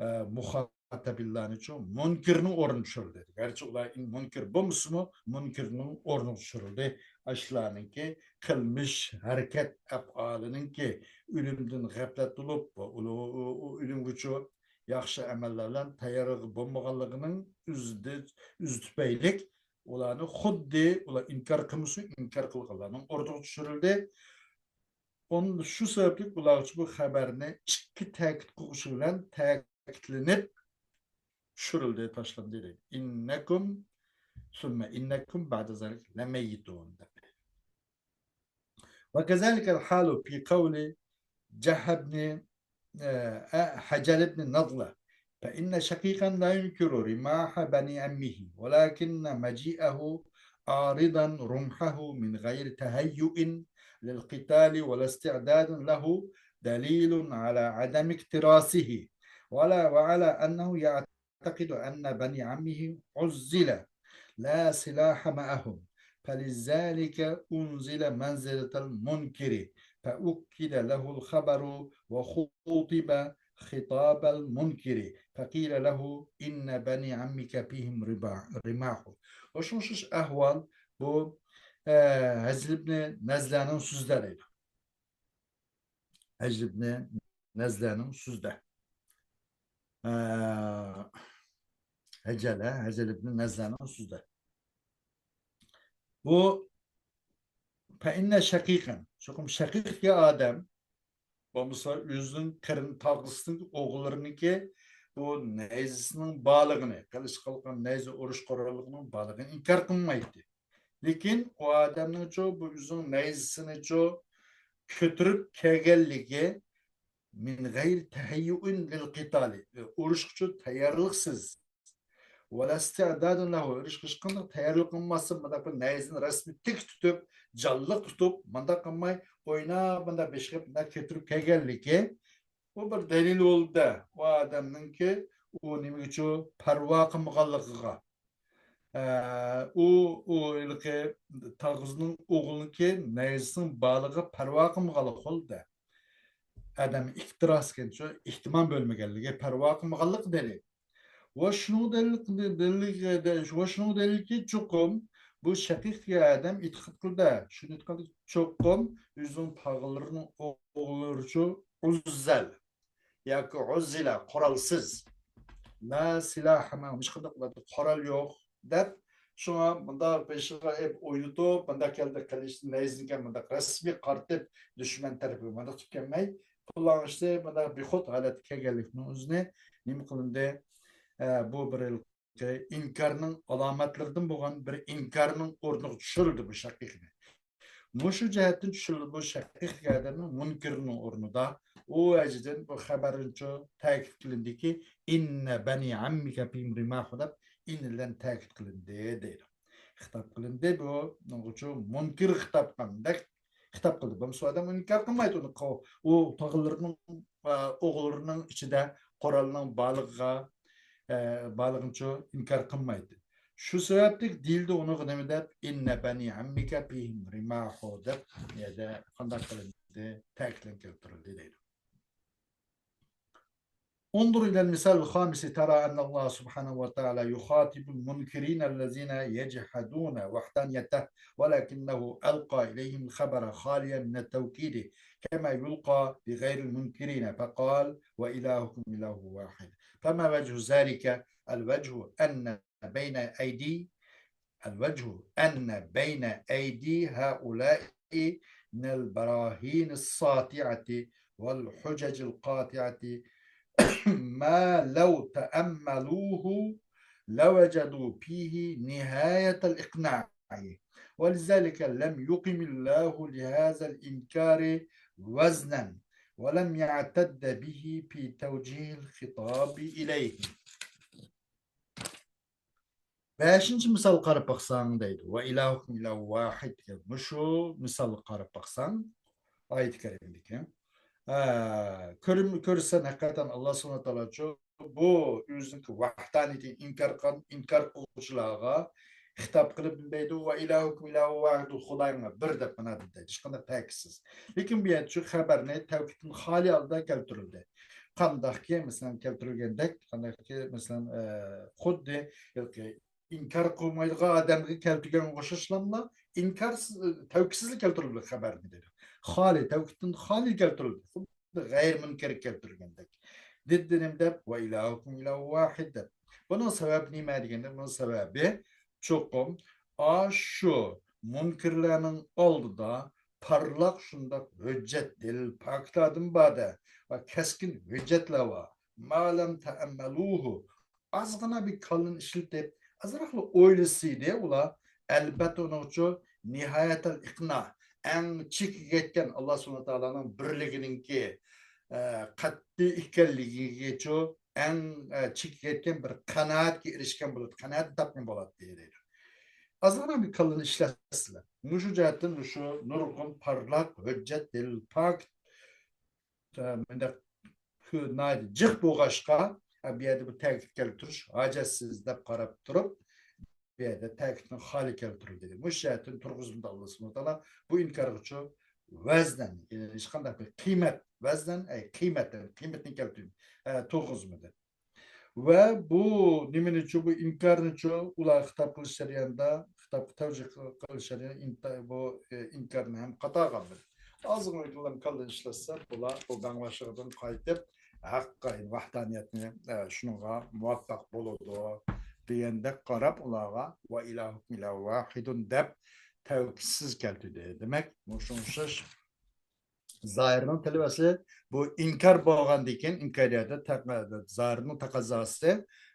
ئە، مۇخاتەبىنلارنىچۇ مۇنكىرنىڭ ئورنىغا چۈشۈرۈلدى. گەرچە ئۇلار ئىن-، مۇنكىر بولمىسىمۇ، مۇنكىرنىڭ ئورنىغا چۈشۈرۈلدى. ئاشۇلارنىڭكى قىلمىش، ھەرىكەت، ئەپئالىنىڭكى ئۆلۈمدىن غەپلەت بولۇپ، ئۇ، ئۇ، ئۇ، ئۇ ئۆلۈمگىچۇ ياخشى ئەمەللەر بىلەن تەييارلىقى بولمىغانلىقىنىڭ ئۆزىدە، ئۆزى تۈپەيلىك ئۇلارنى خۇددى ئۇلار ئىنكار قىلمىسۇن، ئىنكار قىلغانلارنىڭ ئورنىغا چۈشۈرۈلدى. ئون-، شۇ سەۋەبلىك ئۇلارغىچە بۇ خەۋەرنى ئىككى تەكىت قىلغۇچى بىلەن تەكىتلىنىپ چۈشۈرۈلدى، تاشلاندى دەيدۇ. إنكم ثم إنكم بعد ذلك لميتون دەپ. وكذلك الحال في قول جحا بن، آه، حجل بن نضلة، فإن شقيقا لا ينكر رماح بني عمه، ولكن مجيئه عارضا رمحه من غير تهيؤ للقتال ولا استعداد له دليل على عدم اكتراثه، ولا، وعلى أنه يعتقد أن بني عمه عزل لا سلاح معهم، فلذلك أنزل منزلة المنكر، فأكد له الخبر وخوطب خطاب المنكر، فقيل له إن بني عمك فيهم ربا-، رماح. ۋە شۇڭا شۇ ئەھۋال بۇ، ئە، ھەجىل ئىبنى نەزلەنىڭ سۆزىدە دەيدۇ. ھەجىل ئىبنى نەزلەنىڭ سۆزىدە. ئە، ھەجەل، ھە؟ ھەجەل ئىبنى نەزلەنىڭ سۆزىدە. بۇ فەئىننە شەقىقەن، چوقۇم شەقىق دېگەن ئادەم، بولمىسا ئۆزىنىڭ قېرىن تاغىسىنىڭ ئوغۇللىرىنىڭكى بۇ نەيزىسىنىڭ بارلىقىنى، قىلىچ قىلغان نەيزە ئۇرۇش قوراللىقىنىڭ بارلىقىنى ئىنكار قىلمايتتى. لېكىن ئۇ ئادەمنىڭچۇ بۇ ئۆزىنىڭ نەيزىسىنىچۇ كۆتۈرۈپ كەلگەنلىكى، من غير تهيؤ للقتال، ئۇرۇشقىچۇ تەييارلىقسىز. ولا استعداد له، ئۇرۇشقا ھېچقانداق تەييارلىق قىلماستىن، مۇنداق بىر نەيزىنى رەسمىي تىك تۇتۇپ، جانلىق تۇتۇپ، مۇنداق قىلماي، ئويناپ، مۇنداق بېشىغا مۇنداق كۆتۈرۈپ كەلگەنلىكى، بۇ بىر دەلىل بولدى ئۇ ئادەمنىڭكى ئۇ نېمىگىچۇ پەرۋا قىلمىغانلىقىغا. ئە، ئۇ، ئۇ ھېلىقى تاغىزنىڭ ئوغلىنىڭكى نەيزىسىنىڭ بارلىقىغا پەرۋا قىلمىغانلىقى بولدى. ئادەم ئىكتىراس ئىكەن، شۇ ئېھتىمال بۆلمىگەنلىكى، پەرۋا قىلمىغانلىقى دەلىل. ۋە شۇنىڭ دەلىل، دەلىل، ۋە شۇنىڭ دەلىلكى، چوقۇم بۇ شەقىق دېگەن ئادەم ئېتىقاد قىلدى. شۇنى ئېتىقاد قىلدى، چوقۇم ئۆزىنىڭ تاغىلىرىنىڭ ئوغۇللىرىچۇ ئۇززەل ياكى ئۇززىلە، قورالسىز. لا سىلاھە مەئەھۇم، ھېچقانداق ئۇلاردا قورال يوق، دەپ، شۇڭا مۇنداق بېشىغا ئېلىپ ئوينىتىپ، مۇنداق كەلدى قىلىچ نەيزىنى مۇنداق رەسمىي قارىتىپ، دۈشمەن تەرىپىگە مۇنداق تىكەلمەي، پۇلاڭ ئىشتى مۇنداق بىخۇد ھالەتتە كەلگەنلىكنىڭ ئۆزىنى نېمە قىلىندى؟ ئە، بۇ بىر ئىنكارنىڭ ئالامەتلىرىدىن بولغان بىر ئىنكارنىڭ ئورنىغا چۈشۈرۈلدى بۇ شەقىقنى. مۇشۇ جەھەتتىن چۈشۈرۈلدى بۇ شەقىق ئادەمنىڭ مۇنكىرنىڭ ئورنىدا. ئۇ ۋەجىدىن بۇ خەۋەرنىچۇ تەكىت قىلىندىكى، ئىننە بەنى ئەممىكە فىھىم رىماھۇ دەپ ئىن بىلەن تەكىت قىلىندى دەيدۇ. خىتاب قىلىندى بۇ، نىڭغىچۇ مۇنكىر خىتاب قىلغاندەك خىتاب قىلدى. بولمىسا ئادەم ئىنكار قىلمايدۇ ئۇنى. ئۇ تاغىلىرىنىڭ، ئە، ئوغۇللىرىنىڭ ئىچىدە قورالنىڭ بارلىقىغا، ئە، بارلىقىنىچۇ ئىنكار قىلمايدۇ. شۇ سەۋەبلىك دېيىلدى ئۇنىڭغا نېمە دەپ، ئىننە بەنى ئەممىكە فىھىم رىماھۇ دەپ، يەنە قانداق قىلىندى، تەكىتلەپ كەلتۈرۈلدى دەيدۇ. انظر إلى المثال الخامس، ترى أن الله سبحانه وتعالى يخاطب المنكرين الذين يجحدون وحدانيته، ولكنه ألقى إليهم الخبر خاليا من التوكيد، كما يلقى بغير المنكرين، فقال: وإلهكم إله واحد. فما وجه ذلك؟ الوجه أن بين أيدي الوجه أن بين أيدي هؤلاء من البراهين الساطعة والحجج القاطعة ما لو تأملوه لوجدوا فيه نهاية الإقناع، ولذلك لم يقم الله لهذا الإنكار وزنا ولم يعتد به في توجيه الخطاب إليه. بەشىنچى مىسال قاراپ باقساڭ دەيدۇ. ۋە ئىلاھۇكۇم ئىلاھۇن ۋاھىد دېگەن مۇشۇ مىسالغا قاراپ باقساڭ، ئايەت كەرىمدىكى، ئە، كۆرۈم-، كۆرسەن ھەقىقەتەن ئاللا سۇبھانەھۇ ۋە تائالاچۇ بۇ ئۆزىنىڭكى ۋەھدانىيىتىنى ئىنكار قىلغان، ئىنكار قىلغۇچىلارغا خىتاب قىلىپ دەيدۇ، ۋە ئىلاھۇكۇم ئىلاھۇن ۋاھىدۇ، خۇدايىڭلار بىر دەپ مانا دەيدۇ. ھېچقانداق تەكىتسىز. لېكىن بۇ يەردە شۇ خەبەرنى تەۋكىدتىن خالىي ھالدا كەلتۈرۈلدى. قانداقكى، مەسىلەن، كەلتۈرۈلگەندەك، قانداقكى، مەسىلەن، ئە، خۇددى ھېلىقى ئىنكار قىلمايدىغان ئادەمگە كەلتۈرگەنگە ئوخشاشلاملا، ئىنكارسىز، تەۋكىدسىزلا كەلتۈرۈلدى خەبەرنى دېدى. خالىي، تەۋكىدتىن خالىي كەلتۈرۈلدى. خۇددى غەيرىي مۇنكەر كەلتۈرگەندەك. دېدى نېمە دەپ؟ ۋە ئىلاھۇكۇم ئىلاھۇن ۋاھىد دەپ. بۇنىڭ سەۋەبى نېمە دېگەندە، بۇنىڭ سەۋەبى چوقۇم ئاشۇ مۇنكىرلارنىڭ ئالدىدا پارلاق شۇنداق ھۆججەت، دەلىل، پاكىتلاردىن بار-دە، ۋە كەسكىن ھۆججەتلەر بار. ما لەم تەئەممەلۇھۇ، ئازغىنا بىر كاللىنى ئىشلىتىپ، ئازراقلا ئويلىسىدى ئۇلار، ئەلبەتتە ئۇنىڭچۇ نىھايەتەل ئىقنا، ئەڭ چېكىگە يەتكەن، ئاللا سۇبھانەھۇ ۋە تائالانىڭ بىرلىكىنىڭكى، ئە، قەتئىي ئىكەنلىكىگىچۇ ئەڭ، ئە، چېكىگە يەتكەن بىر قانائەتكە ئېرىشكەن بولاتتى، قانائەتنى تاپقان بولاتتى دەيدۇ. ئازغىنا بىر كاللىنى ئىشلەتسىلە. مۇشۇ جەھەتتىن مۇشۇ نۇرغۇن پارلاق ھۆججەت، دەلىل، پاكىت، ئە، مۇنداق كۆ-، ناھايىتى جىق بولغاچقا، ئە، بۇ يەردە بۇ تەكىت كەلتۈرۈش ھاجەتسىز دەپ قاراپ تۇرۇپ، بۇ يەردە تەكىتنىڭ خالى كەلتۈرۈلدى. مۇشۇ جەھەتتىن تۇرغۇزمىدى ئاللا سۇبھانەھۇ ۋە تائالا بۇ ئىنكارغىچۇ ۋەزنەن، يەنى ھېچقانداق بىر قىممەت، ۋەزنەن، ئەي قىممەتتىن، قىممەتنى كەلتۈرۈپ، ئە، تۇرغۇزمىدى. ۋە بۇ نېمىنىچۇ، بۇ ئىنكارنىچۇ ئۇلار خىتاب قىلىش جەريانىدا، خىتابقا تەۋجىھ قىلىش جەريانىدا ئىنتا-، بۇ، ئە، ئىنكارنى ھەم قاتا قالمىدى. ئازغىنە كاللىنى ئىشلەتسە، بۇلار بۇ بەڭباشلىقىدىن قايتىپ، ھەققە، ۋەھدانىيەتنى، ئە، شۇنىڭغا مۇۋەپپەق بولىدۇ دېگەندەك قاراپ ئۇلارغا، ۋە ئىلاھۇكۇم ئىلاھۇن ۋاھىدۇن دەپ تەۋكىدسىز كەلتۈردى. دېمەك، مۇشۇ ئوخشاش زاھىرنىڭ تەلىپى ئەسلى بۇ ئىنكار بولغاندىن كېيىن، ئىنكارىيەتتە تەق-، زاھىرنىڭ تەقەززاسى،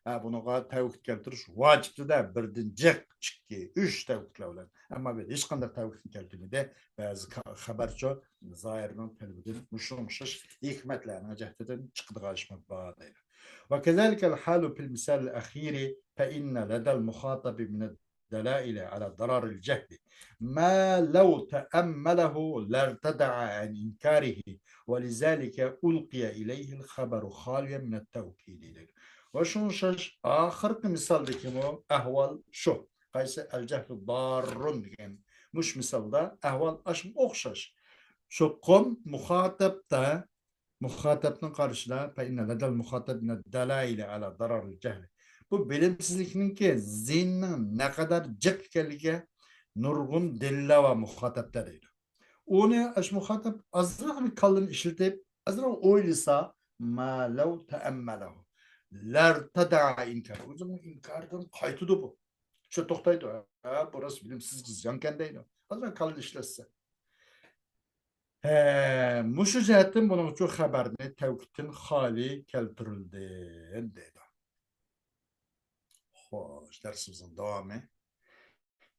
ئە، بۇنىڭغا تەۋكىد كەلتۈرۈش ۋاجىپتۇ-دە، بىردىن جىق، ئىككى، ئۈچ تەۋكىدلەر بىلەن. ئەمما بۇ ھېچقانداق تەۋكىدنى كەلتۈرمىدى. بەزى كا-، خەبەرچۇ زاھىرنىڭ تەلىپىدىن مۇشۇ ئوخشاش ھېكمەتلەرنىڭ جەھىتىدىن چىقىدىغان ئىشمۇ بار دەيدۇ. وكذلك الحال في المثال الأخير، فإن لدى المخاطب من الدلائل على ضرر الجهل ما لو تأمله لارتدع عن إنكاره، ولذلك ألقي إليه الخبر خاليا من التوكيد دەيدۇ. ۋە شۇڭا ئوخشاش ئاخىرقى مىسالدىكىمۇ ئەھۋال شۇ. قايسى؟ ئەل جەھلۇ داررۇن دېگەن مۇشۇ مىسالدا ئەھۋال ئاشۇنىڭغا ئوخشاش. چوقۇم مۇخاتەپتە، مۇخاتەپنىڭ قارىشىدا، فإن لدى المخاطب من الدلائل على ضرر الجهل. بۇ بىلىمسىزلىكنىڭكى زىيىنىنىڭ نەقەدەر جىق ئىكەنلىكىگە نۇرغۇن دەلىللەر بار مۇخاتەپتە دەيدۇ. ئۇنى ئاشۇ مۇخاتەپ ئازراق بىر كاللىنى ئىشلىتىپ، ئازراق ئويلىسا، ما لو تأمله لارتدع عن إنكاره. ئۆزىنىڭ ئىنكارىدىن قايتىدۇ بۇ. شۇ توختايدۇ. ھە، بۇ راست بىلىمسىزگە زىيانكەن دەيدۇ. ئازراق كاللا ئىشلەتسە. ھە، مۇشۇ جەھەتتىن بۇنىڭ ئۈچۈن خەبەرنى تەۋكىدتىن خالىي كەلتۈرۈلدى دەيدۇ. خوش، دەرسىمىزنىڭ داۋامى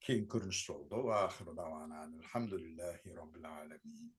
كېيىن كۆرۈنۈشتە بولىدۇ. وآخر دعوانا أن الحمد لله رب العالمين.